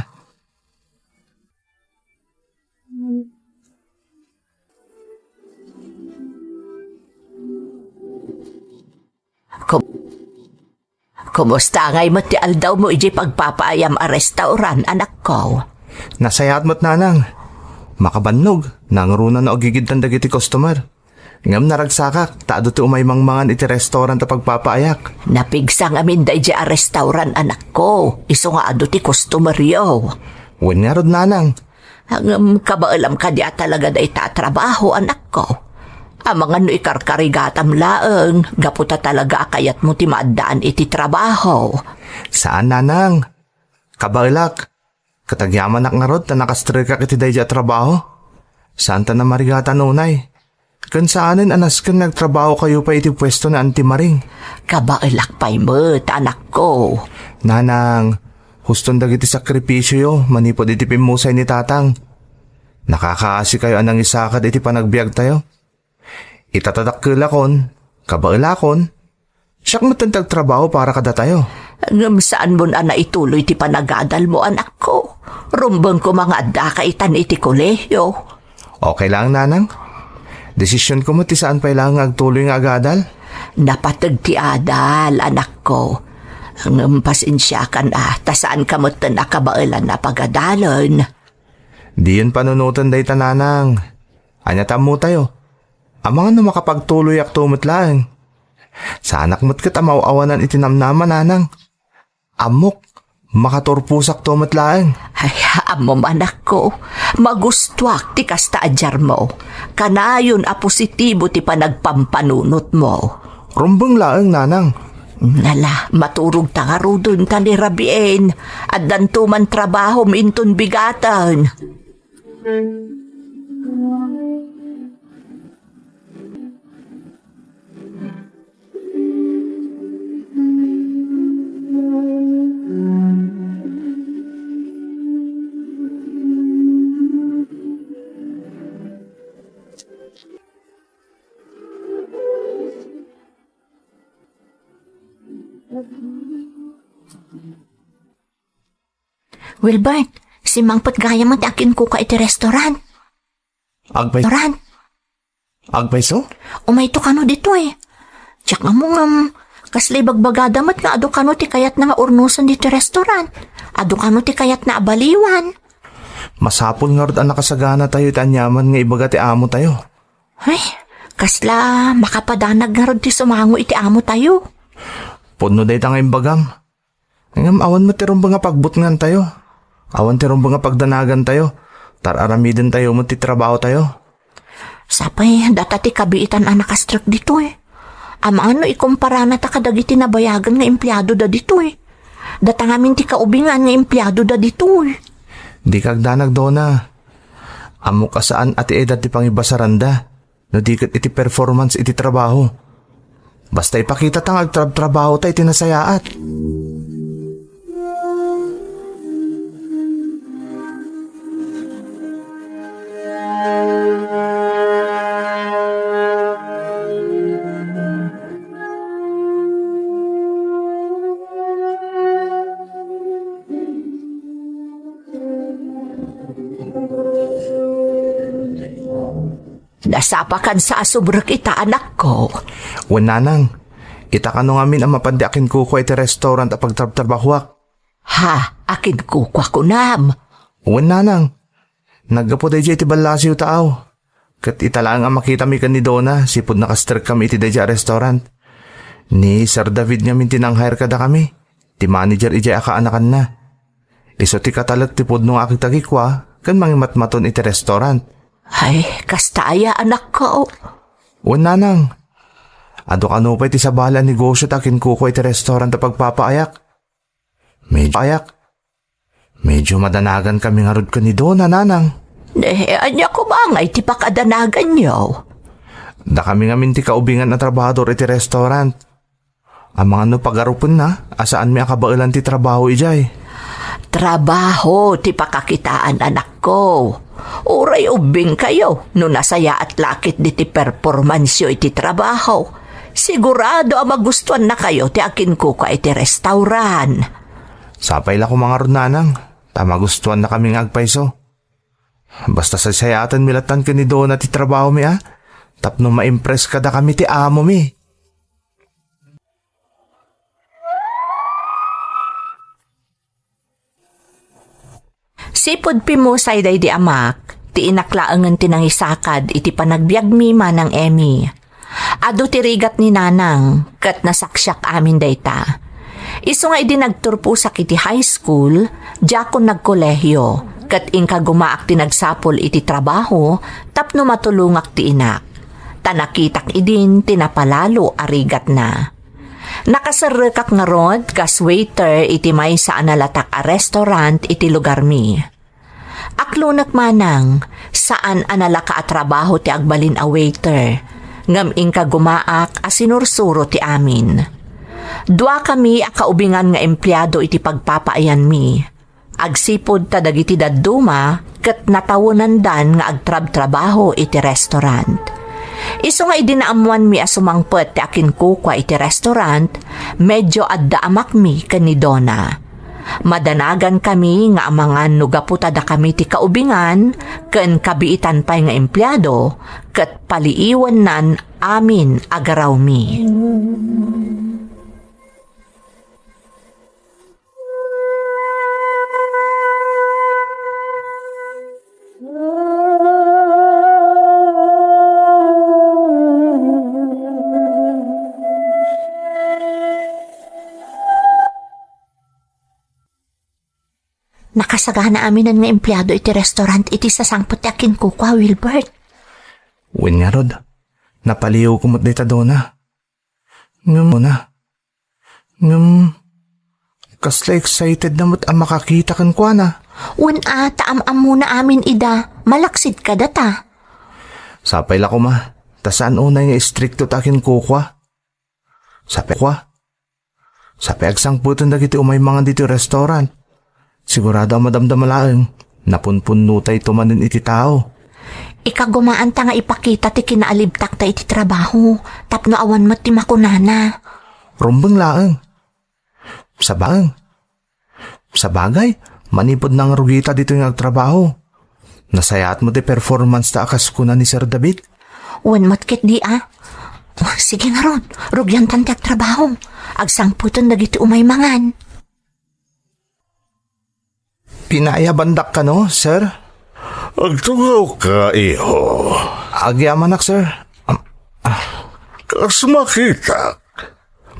Ku-, kumusta ngay met ti aldawmo idiay pagpapaayam a restaurant, anakko? Nasayaat met, Nanang. Makabannog, nangruna no agigidtan dagiti customer. Ngem naragsakak, ta adu ti umay mangmangan iti restaurant a pagpapaayak. Napigsa ngamin daydiay a restaurant, anakko, isu nga adu ti customeryo. Wen ngarud, Nanang. Ngem kabaelam kadi a talaga dayta a trabaho, anakko? Amangan no ikarkarigatam laeng, gapu ta talaga a kayatmo ti maaddaan iti trabaho. Saan, nanang. Kabaelak. Ket agyamanak ngarud ta nakastrekak iti daydi a trabaho. Saan ta namarigatan unay. Ken saanen a nasken nga agtrabahokayo pay iti puesto ni Auntie Maring. Kabaelak pay met, anakko. Nanang, huston dagiti sakripisioyo manipud iti pimmusay ni Tatang. Nakakaasikayo a nangisakad iti panagbiagtayo. Ita ta dakkelakon, kabaelakon, siak metten ti agtrabaho para kadatayo. Ngem saanmon a naituloy ti panagadalmo, anakko. Rumbeng koma nga addaka itan iti kolehio. Okay lang, nanang. Desisionko met ti saan pay laeng nga agtuloy nga agadal. Napateg ti adal, anakko. Ngem pasensiakan a, ta saanka metten a kabaelan a pagadalen. Diyon panunoten dayta, nanang. Ania ti ammotayo? Amangan no makapagtuloyakto met laeng. Saanak met ket a maaw-awanan iti namnama, nanang. Ammok, makaturposakto met laeng. Ay, ammom, anakko, magustuak ti kasta a diarmo. Kanayon a positibo ti panagpampanunotmo. Rumbeng laeng, nanang. Nala, maturogta ngaruden ta ni rabien. Addanto man trabahom inton bigaten. Wilbert, simmangpet gayam ti akinkuka iti restaurant. Agpay-, restaurant? Agpayso? Umayto kano ditoy. Diak ammo ngem, kasla ibagbagada met nga adu kano ti kayatna nga urnosen ditoy restaurant. Adu kano ti kayatna a baliwan. Masapul ngarud a nakasaganatayo iti aniaman nga ibaga ti amotayo. Ay, kasla makapadanag ngarud ti sumango iti amotayo. Pudno dayta nga imbagam. Ngem awan met ti rumbeng a pagbutngantayo. Awan ti rumbeng a pagdanagantayo. Tar-aramidentayo met ti trabahotayo. Sapay, data ti kabiitan a nakastrek ditoy. Amangan no ikumparanata kadagiti nabayagen nga empleadoda ditoy. Data ngamin ti kaubingan nga empleadoda ditoy. Dika agdanag, Dona. Ammok a saan a ti edad ti pangibasaranda. No di ket iti performance iti trabaho. Basta ipakitata nga agtrabtrabahota iti nasayaat. Nasapakan sa a subrek ita, anakko. Wen, nanang. Ita kano ngamin a mapan ti akinkukua iti restaurant a pagtrabtrabahuak. Ha? Akinkukua kunam? Wen, nanang. Naggapu daydiay ti ballasiwta aw. Ket ita laeng a makitami ken ni Dona, sipud nakastrekkami iti daydiay a restaurant. Ni Sir David ngamin ti nang-hire kadakami. Ti manager idiay a kaanakanna. Isu ti katalek ti pudno nga agtagikua ken mangimatmaton iti restaurant. Ay, kasta aya, anakko? Wen, nanang. Adu kano pay ti sabali a negosio ti akinkukua iti restaurant a pagpapaayak. Medyo ayak. Medyo madanagan kami ngarud ken ni Dona, nanang. Eh, ania koma ngay ti pakadanaganyo? Dakami ngamin ti kaubingan a trabahador iti restaurant. Amangan no pagarupenna a saanmi a kabaelan ti trabaho idiay. Trabaho ti pakakitaan, anakko. Uray ubbingkayo no nasayaat la ket diti performanceyo iti trabaho. Sigurado a magustuannakayo ti akinkukua iti restaurant. Sapay la koma ngarud, nanang, ta magustuannakami nga agpayso. Basta saysayaatenmi lattan ken ni Dona ti trabahomi a, tapno ma-impress kadakami ti amomi. Sipud pimmusay daydi amak, ti inak laengen ti nangisakad iti panagbiagmi, Manang Emmy. Adu ti rigat ni Nanang, ket nasaksiak amin dayta. Isu nga idi nagturposak iti high school, diakon nagkolehio, Ket inkagumaak ti nagsapul iti trabaho tapno matulongak ti inak. Ta nakitak idin ti napalalo a rigatna. Nakaserrekak ngarud kas waiter iti maysa a nalatak a restaurant iti lugarmi. Aklonek manang, saan a nalaka a trabaho ti agbalin a waiter, ngem inkagumaak a sinursuro ti amin. Duakami a kaubingan nga empleado iti pagpapaayanmi. Agsipud ta dagiti dadduma ket natawenandan nga agtrabtrabaho iti restaurant. Isu nga idi naammoanmi a sumangpet ti akinkukua iti restaurant, medyo adda amakmi ken ni Donna. Madanagankami nga amangan no gapu ta dakami ti kaubingan ken kabiitan pay nga empleado, ket paliiwennan amin a garawmi. Nakasagana aminen nga empleado iti restaurant iti sasangpet ti akinkukua, Wilbert. Wen ngarud, napaliiwko met dayta Donna. Ngem, Donna, ngem, kasla excited na met a makakita kenkuana. Wen a, ta am-ammona amin ida, malaksid kadata. Sapay la koma, ta saan unay nga istrikto ta akinkukua. Sapay kua. Sapay agsangpeten dagiti umay mangan ditoy restaurant. Sigurado a madamdama laeng, napunpunnotayto manen iti tao. Ikagumaanta nga ipakita ti kinaalibtakta iti trabaho, tapno awan met ti makunana. Rumbeng laeng. Sabaeng. Sabagay, manipud nangrugita ditoy nga agtrabaho. Nasayaat met ti performance ta a kas kuna ni Sir David. Wen met ketdi a. Oh, sige ngarud, rugiantan ti agtrabaho. Agsangpeten dagiti umay mangan. Pinayabandak kano, sir? Agtungawka, iho. Agyamanak, sir. Am-, ah. Kas makitak,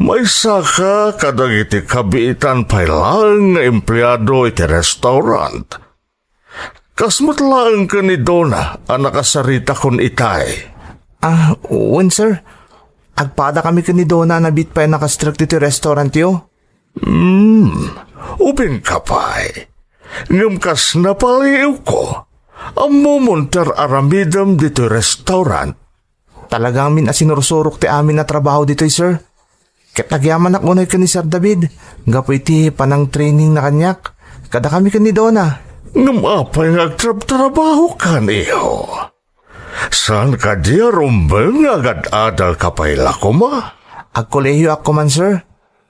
maysaka kadagiti kabiitan pay laeng nga empleado iti restaurant. Kas met laeng ken ni Donna a nakasaritakon itay. Ah, wen, sir. Agpadakami ken ni Donna a nabiit pay a nakastrek ditoy restaurantyo. Hmm, ubingka pay. Ngem kas napaliiwko, ammomon ti ar-aramidem ditoy restaurant. Talaga ngamin a sinursurok ti amin a trabaho ditoy, sir. Ket agyamanak unay ken ni Sir David, gapu iti panangtrainingna kaniak, kadakami ken ni Donna. Ngem apay nga agtrabtrabahokan, iho? Saan kadi a rumbeng nga agad-adalka pay la koma? Agkolehiyoak koman, sir.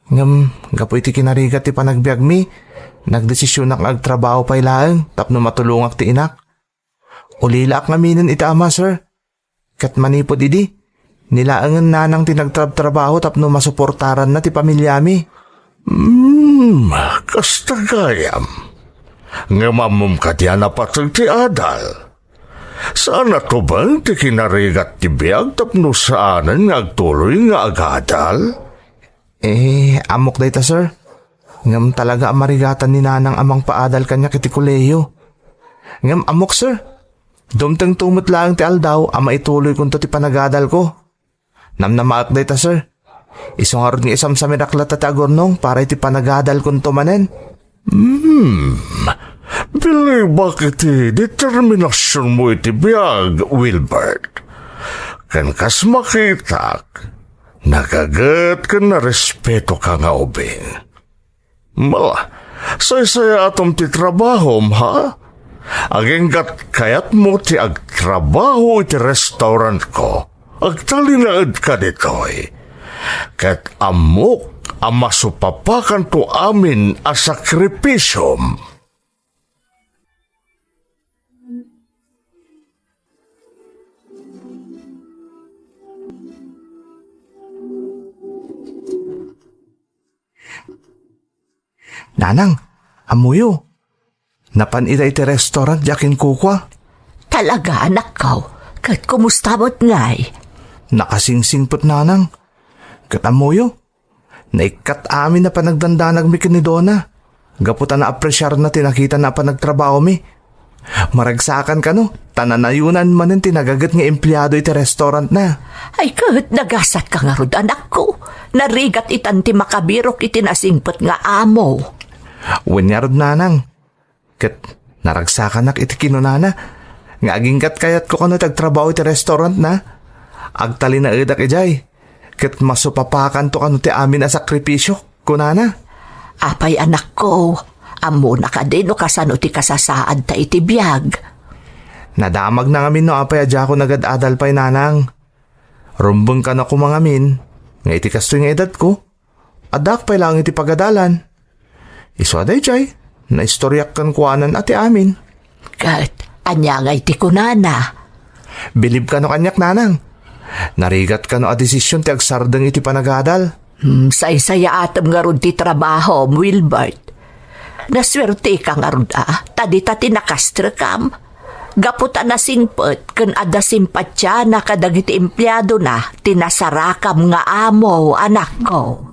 Ngem, gapu iti kinarigat ti panagbiagmi, nagdesisionak nga agtrabaho pay laeng tapno matulongak ti inak. Ulilaak ngaminen iti ama, sir. Ket manipud idi, ni laengen nanang ti nagtrabtrabaho tapno masuportaranna ti pamiliami. Hmm, kasta gayam. Ngem ammom kadi a napateg ti adal? Saan a tubeng ti kinarigat ti biag tapno saanen nga agtuloy nga agadal? Eh, ammok dayta, sir. Ngem talaga a marigatan ni nanang a mangpaadal kaniak iti kolehiyo. Ngem ammok, sir. Dumtengto met laeng ti aldaw a maituloykonto ti panagadalko. Namnamaek dayta, sir. Isu ngarud nga isamsamirak latta ti agurnong para iti panagadalkonto manen. Hmm. Bilibak iti determinasionmo iti biag, Wilbert. Ken kas makitak, nagaget ken narespetoka nga ubing. Mala, saysayaatom ti trabahom, ha? Aginggat kayatmo ti agtrabaho iti restaurantko. Agtalinaedka ditoy. Ket ammok a masupapakanto amin a sakripisiom. Nanang, ammoyo. Napan ida iti restaurant diay akinkukua. Talaga, anakko? Ket kumusta met ngay? Nakasingsingpet, nanang. Ket ammoyo, naikkat amin a panagdandanagmi ken ni Donna. Gapu ta naapresiarna ti nakitana a panagtrabahomi. Maragsakan kano, ta nanayonan manen ti nagaget nga empleado iti restaurantna. Ay ket, nagasatka ngarud, anakko. Narigat itan ti makabirok iti nasingpet nga amo. Wen ngarud, nanang. Ket naragsakanak iti kinunana nga agingga't kayatko kano ti agtrabaho iti restaurantna. Agtalinaedak idiay, ket masupapakanto kano ti amin a sakripisio, kunana. Apay, anakko, ammona kadi no kasano ti kasasaadta iti biag? Nadamagna ngamin no apay a diakon agad-adal pay, nanang. Rumbeng kano koma ngamin nga iti kastoy nga edadko, addaak pay laeng iti pagadalan. Isu a daydiay, naistoriak kenkuanan a ti amin. Ket ania ngay ti kunana? Bilib kano kaniak, nanang. Narigat kano a desisyon ti agsardeng iti panagadal. Hmm, saysayaatem ngarud ti trabahom, Wilbert. Nasuerteka ngarud a, ta dita ti nakastrekam. Gapu ta nasingpet ken adda simpatiana kadagiti empleadona ti nasarakam nga amo, anakko.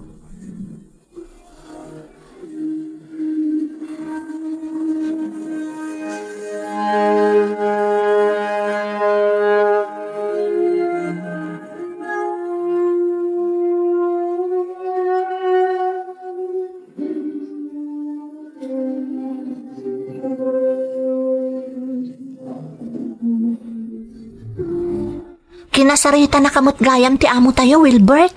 Kinasaritanaka met gayam ti amotayo, Wilbert?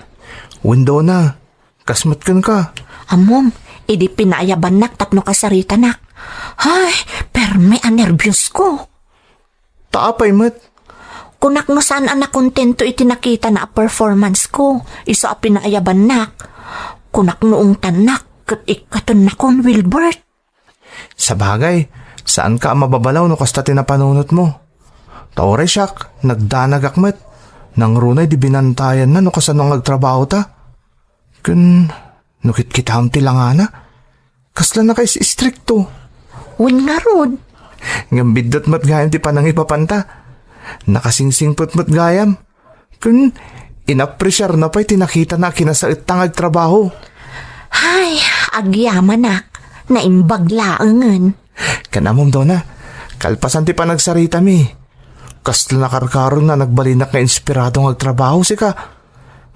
Wen, Dona. Kas met kenka. Ammom, idi pinaayabannak tapno kasaritanak. Ay, permi a nerbios ko. Ta apay met? Kunak no saan a nakontento iti nakitana a performance ko, isu a pinaayabannak. Kunak no ungtannak ket ikkatennakon, Wilbert. Sabagay, saanka a mababalaw no kasta ti napanunotmo. Ta uray siak, nagdanagak met. Nangruna idi binantayanna no kasano nga agtrabahota. Ken no kitkitaem ti langana, kasla nakais-istrikto. Wen ngarud. Ngem biddut met gayam ti panangipapanta. Nakasingsingpet met gayam. Ken inapresiarna pay ti nakitana a kinasaetta nga agtrabaho. Ay, agyamanak, naimbag laengen. Ken ammom, Dona, kalpasan ti panagsaritami, kasla nakarkarona a nagbalinak nga inspirado nga agtrabaho, sika.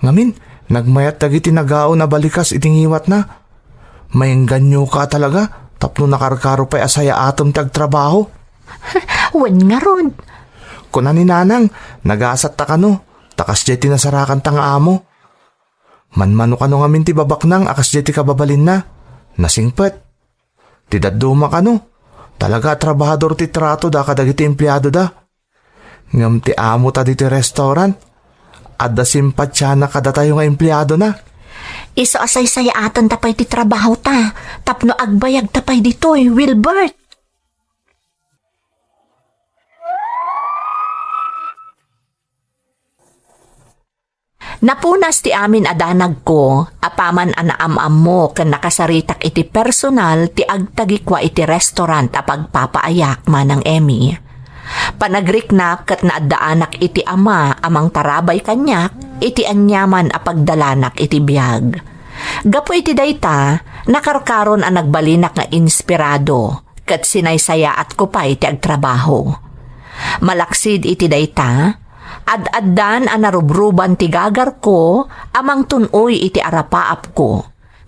Ngamin, nagmayat dagiti nagaon a balikas iti ngiwatna. Maengganyoka talaga tapno nakarkaro pay a sayaatem ti agtrabaho. Wen ngarud. Kuna ni Nanang, nagasatta kano, ta kasdiay ti nasarakanta nga amo. Manmano kano ngamin ti babaknang a kasdiay ti kababalinna. Nasingpet. Ti dadduma kano, talaga a trabahador ti tratoda kadagiti empleadoda. Ngem ti amota ditoy restaurant, adda simpatiana kadatayo nga empleadona. Isu a saysayaatenta pay ti trabahota tapno agbayagta pay ditoy, Wilbert. Napunas ti amin a danagko, apaman a naam-ammo ken nakasaritak iti personal ti agtagikua iti restaurant a pagpapaayak, Manang Emmy. Panagriknak ket naaddaanak iti ama a mangtarabay kaniak iti aniaman a pagdalanak iti biag. Gapu iti dayta, nakarkaron a nagbalinak nga inspirado ket sinaysayaatko pay ti agtrabaho. Malaksid iti dayta, ad-addan a narubruban ti gagarko a mangtun-oy iti arapaapko,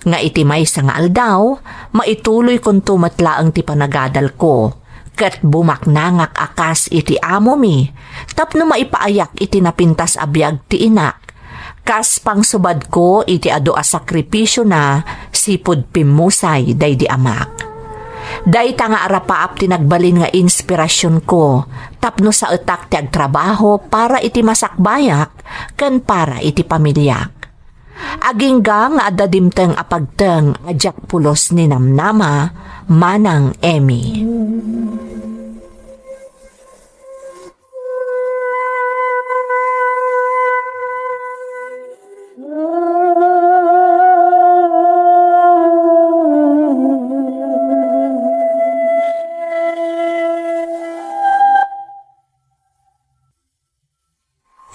nga iti maysa nga aldaw, maituloykonto met laeng ti panagadalko, ket bumaknangak a kas iti amomi tapno maipaayak iti napintas a biag ti inak, kas pangsubadko iti adu a sakripisiona sipud pimmusay daydi amak. Dayta nga arapaap ti nagbalin nga inspirasionko tapno saetak ti agtrabaho para iti masakbayak ken para iti pamiliak. Agingga nga adda dimteng a pagteng a diak pulos ni namnama, Manang Emmy.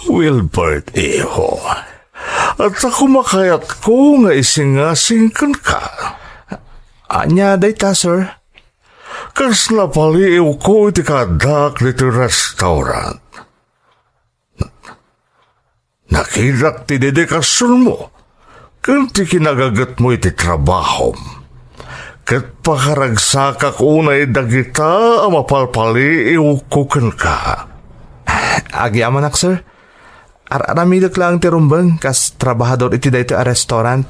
Wilbert, iho. Adda koma kayatko nga isingasing kenka. Ania dayta, sir? Kas napaliiwko iti kaaddak ditoy restaurant. Nakitak ti dedikasionmo ken ti kinagagetmo iti trabahom. Ket pakaragsakak unay dagita a mapalpaliiwko kenka. Agyamanak, sir. Ar-aramidek laeng ti rumbeng kas trabahador iti daytoy a restaurant.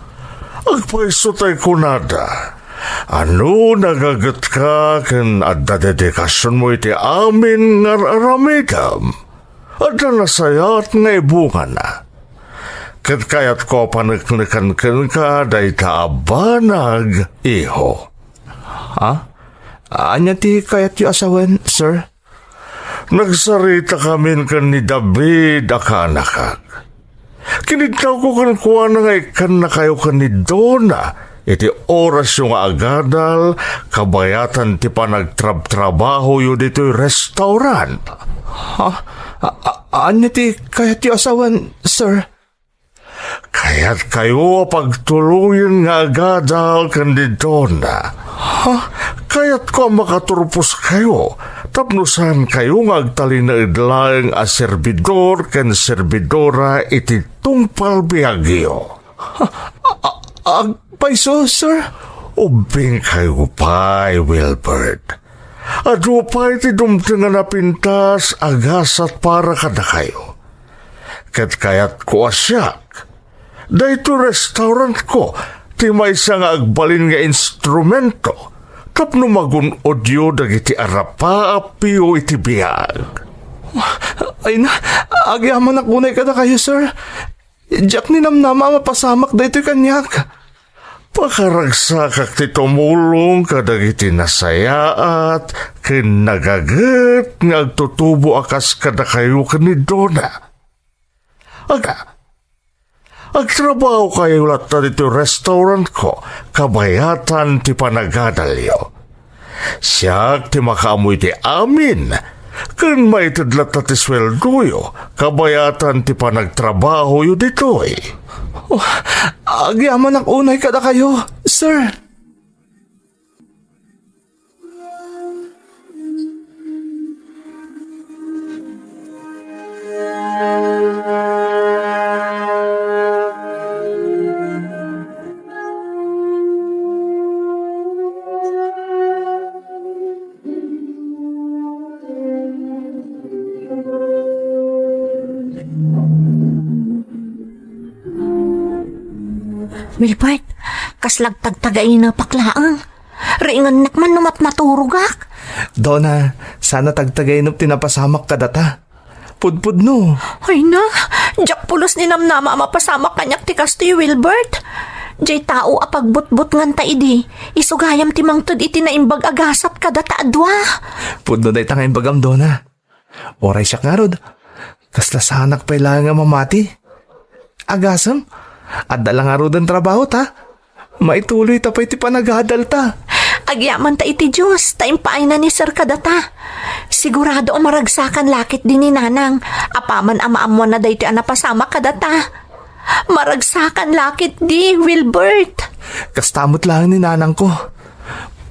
Agpayso tay kunada, a no nagagetka ken adda dedikasionmo iti amin nga ar-aramidem, adda nasayaat nga ibungana. Ket kayatko a paneknekan kenka dayta a banag, iho. Ha? Ania ti kayatyo a sawen, sir? Nagsaritakamin ken ni David a kaanakak. Kinidawko kenkuana nga ikkannakayo ken ni Donna iti orasyo nga agadal kabayatan ti panagtrabtrabahoyo ditoy restaurant. Ha? A-, a-, ania ti kayatyo a sawen, sir? Kayatkayo a pagtuloyen nga agadal ken ni Donna. Ha? Kayatko a makaturposkayo tapno saankayo nga agtalinaed laeng a serbidor ken serbidora iti tungpal biagyo. Ha? A-, a-, agpayso, sir? Ubbingkayo pay, Wilbert. Adu pay ti dumteng a napintas a gasat para kadakayo. Ket kayatko a siak, daytoy restaurantko ti maysa nga agbalin nga instrumento tapno magun-odyo dagiti arapaapyo iti biag. Ay na, agyamanak unay kadakayo, sir. Diak ninamnama a mapasamak daytoy kaniak. Pakaragsakak ti tumulong kadagiti nasayaat ken nagaget nga agtutubo a kas kadakayo ken ni Donna. Aga, agtrabahokayo latta ditoy restaurantko kabayatan ti panagadalyo. Siak ti makaammo iti amin, ken maited latta ti sueldoyo kabayatan ti panagtrabahoyo ditoy. Oh, agyamanak unay kadakayo, sir. Wilbert, kasla agtagtagainepak laeng. Riingennak man no matmaturogak. Donna, saan a tagtagainep ti napasamak kadata. Pudpudno. Ay na, diak pulos ninamnama a mapasamak kaniak ti kastoy, Wilbert. Diay tao a pagbutbutnganta idi, isu gayam ti mangted iti naimbag a gasat kadata a dua. Pudno dayta nga imbagam, Donna. Uray siak ngarud, kasla saanak pay laeng a mamati. Agasem, adda la ngaruden trabahota. Maituloyta pay ti panagadalta. Agyamanta iti Dios ta impaayna ni Sir kadata. Sigurado a maragsakan la ketdi ni Nanang apaman a maammoanna daytoy a napasamak kadata. Maragsakan la ketdi, Wilbert. Kasta met laeng ni Nanangko.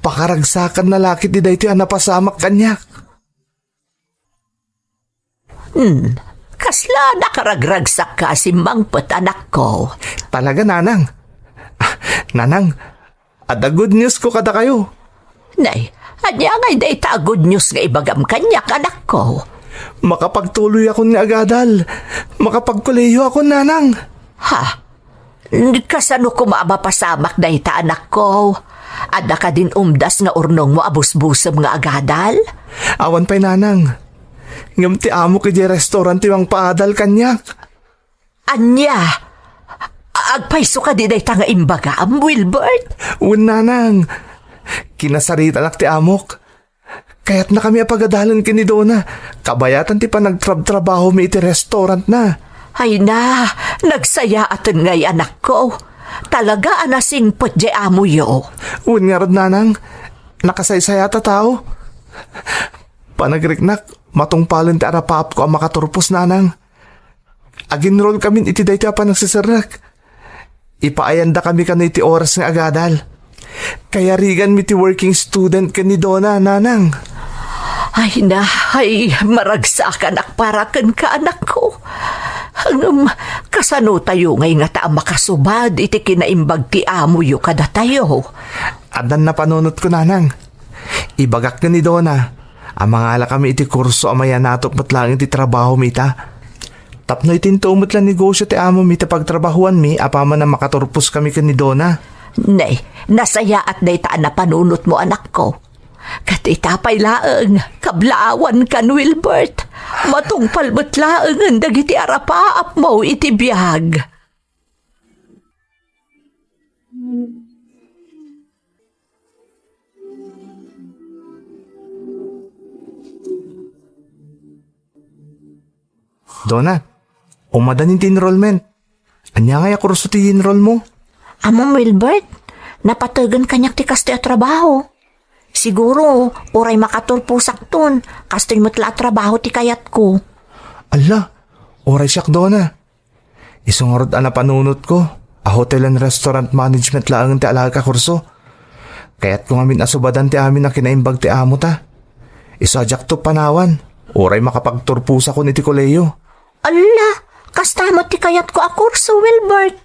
Pakaragsakanna la ketdi daytoy a napasamak kaniak. Hmm, kasla nakaragragsakka a simmangpet, anakko. Talaga, Nanang. Ah, Nanang, adda good news ko kadakayo. Nay, ania ngay dayta a good news nga ibagam kaniak, anakko? Makapagtuloyakon nga agadal. Makapagkolehiyoakon, Nanang. Ha? Kasano koma a mapasamak dayta, anakko? Adda kadin umdas nga urnongmo a busbusem nga agadal? Awan pay, Nanang. Ngem ti amok idiay restaurant ti mangpaadal kaniak. Ania? Agpayso kadi dayta nga imbagam, Wilbert? Wen, Nanang. Kinasaritanak ti amok. Kayatnakami a pagadalen ken ni Donna, kabayatan ti panagtrabtrabahomi iti restaurantna. Ay na, nagsayaaten ngay, anakko. Talaga a nasingpet diay amoyo. Wen ngarud, Nanang, nakasaysayat a tao. Panagriknak, matungpalen ti arapaapko a makaturpos, Nanang. Aginrolkamin iti daytoy a panagseserrek. Ipaayandakami kano iti oras nga agadal. Kayariganmi ti working student ken ni Dona, Nanang. Ay na, ay, maragsakanak para kenka, anakko. Ngem, kasano tayo ngay ngata a makasubad iti kinaimbag ti amoyo kadatayo? Addan napanunotko, Nanang. Ibagak ken ni Dona a mangalakami iti kurso a mayanatok met laeng iti trabahomi ita. Tapno itinto met la negosio ti amomi ti pagtrabahoanmi apaman a makaturposkami ken ni Dona. Nay, nasayaat dayta a napanunotmo, anakko. Ket ita pay laeng, kablaawankan, Wilbert. Matungpal met laengen dagiti arapaapmo iti biag. Dona, umadda ni ti enrollment. Ania ngay a kurso ti enrollmo? Ammom, Wilbert, napategen kaniak ti kastoy a trabaho. Siguro, uray makaturposakton, kastoy met la a trabaho ti kayatko. Alla, uray siak, Dona. Isu ngarud a napanunotko a hotel and restaurant management laeng ti alaek a kurso. Kayatko ngamin a subadan ti amin a kinaimbag ti amota. Isu a diakto panawan, uray makapagturposakon iti kolehiyo. Alla, kasta met ti kayatko a kurso, Wilbert.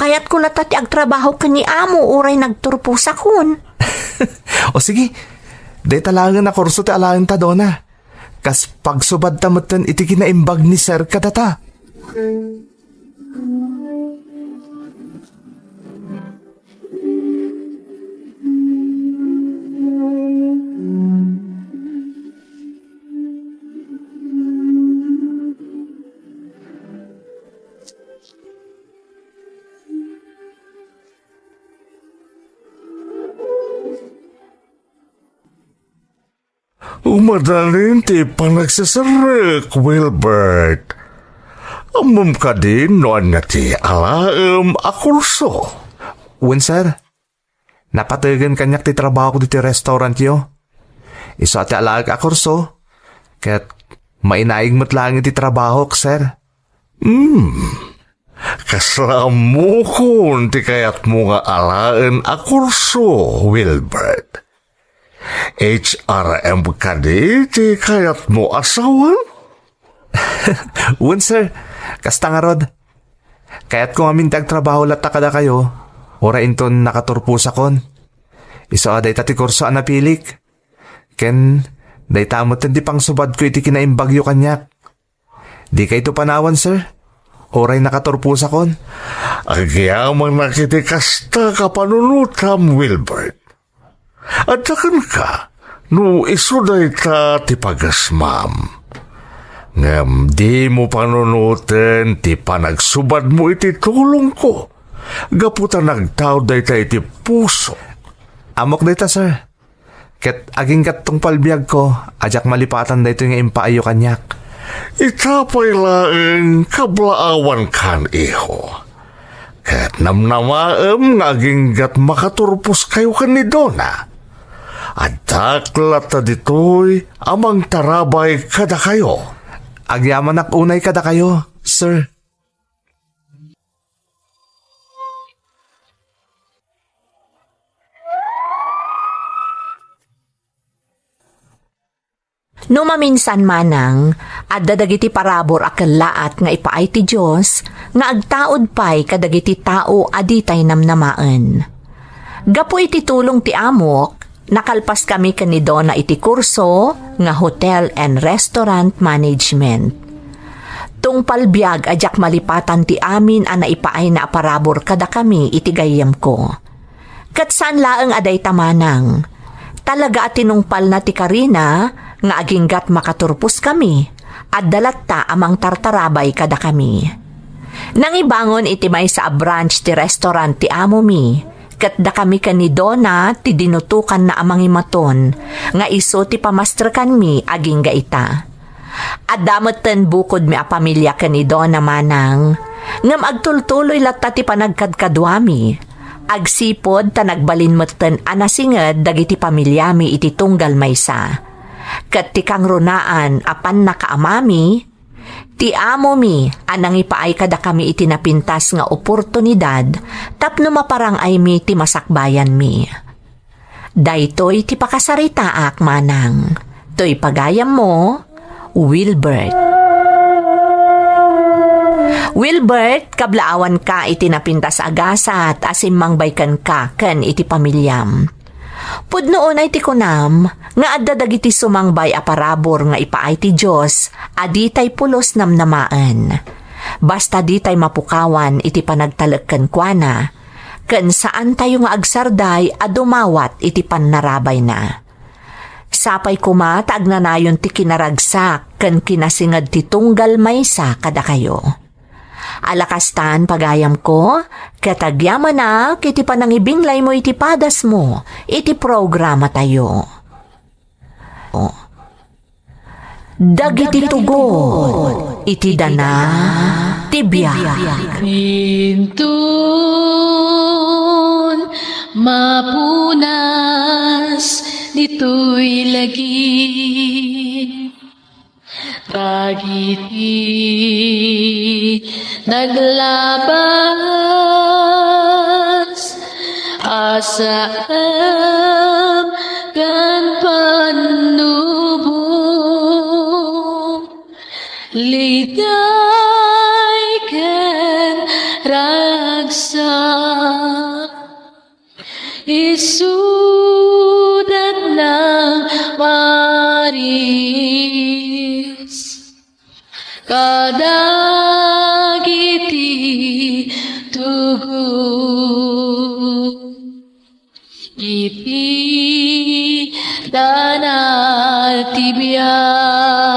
Kayatko latta ti agtrabaho ken ni amo uray nagturposakon. O sige, dayta laengen a kurso ti alaenta, Dona. Kas pagsubadta metten iti kinaimbag ni Sir kadata. Umadanin ti panagseserrek, Wilbert. Ammom kadi no ania ti alaem a kurso? Wen, sir. Napategen kaniak ti trabahok ditoy restaurantyo. Isu a ti alaek a kurso, ket mainaig met laeng iti trabahok, sir. Hmm. Kasla ammokon ti kayatmo nga alaen a kurso, Wilbert? H R M kadi ti kayatmo a sawen? Wen, sir. Kasta ngarud. Kayatko ngamin ti agtrabaho latta kadakayo, uray inton nakaturposakon. Isu a dayta ti kurso a napilik. Ken dayta metten ti pangsubadko iti kinaimbagyo kaniak. Dikayto panawan, sir. Uray nakaturposakon. Agyamanak iti kasta a panunotam, Wilbert. Adda kenka no isu dayta ti pagasmam. Ngem dimo panunoten ti panagsubadmo iti tulongko, gapu ta nagtaud dayta iti puso. Ammok dayta, sir. Ket aginggat tungpal biagko a diak malipatan daytoy nga impaayyo kaniak. Ita pay laeng kablaawankan, iho. Ket namnamaem nga aginggat makaturposkayo ken ni Dona. Addak latta ditoy a mangtarabay kadakayo. Agyamanak unay kadakayo, sir. No maminsan manang, adda dagiti parabur a kellaat nga ipaay ti Dios nga agtaud pay kadagiti tao a ditay namnamaen. Gapu iti tulong ti amok, nakalpaskami ken ni Dona iti kurso nga Hotel and Restaurant Management. Tungpal biag a diak malipatan ti amin a naipaayna a parabur kadakami iti gayyemko. Ket saan laeng a dayta manang. Talaga a tinungpalna ti karina nga aginggat makaturposkami, adda latta a mangtartarabay kadakami. Nangibangon iti maysa a branch ti restaurant ti amomi, ket dakami ken ni Dona ti dinutokanna a mangimaton nga isu ti pamastrekanmi agingga ita. Adda metten bukodmi a pamilia ken ni Dona manang, ngem agtultuloy latta ti panagkadkaduami. Agsipud ta nagbalin metten a nasinged dagiti pamiliami iti tunggal maysa. Ket ti kangrunaan a pannakaamami, Ti amomi a nangipaay kadakami iti napintas nga oportunidad tapno maparang-aymi ti masakbayanmi. Daytoy ti pakasaritaak, manang. Toy pagayammo, Wilbert. Wilbert, kablaawanka iti napintas a gasat a simmangbay kenka ken iti pamiliam. Pudno unay ti kunam nga adda dagiti sumangbay a parabur nga ipaay ti Dios a ditay pulos namnamaen. Basta ditay mapukawan iti panagtalek kenkuana, ken saantayo nga agsarday a dumawat iti pannarabayna. Sapay koma ta agnanayon ti kinaragsak ken kinasinged ti tunggal maysa kadakayo. Ala kastan, pagayamko, ket agyamanak iti panangibinglaymo iti padasmo iti programatayo. Dagiti tugot iti dana ti biag. Intun mapunas ditoy lagi. Dagiti naglabas, asam ken pannubo, liday ken ragsak. Isudatna maris kadagiti tugot iti dana ti biag.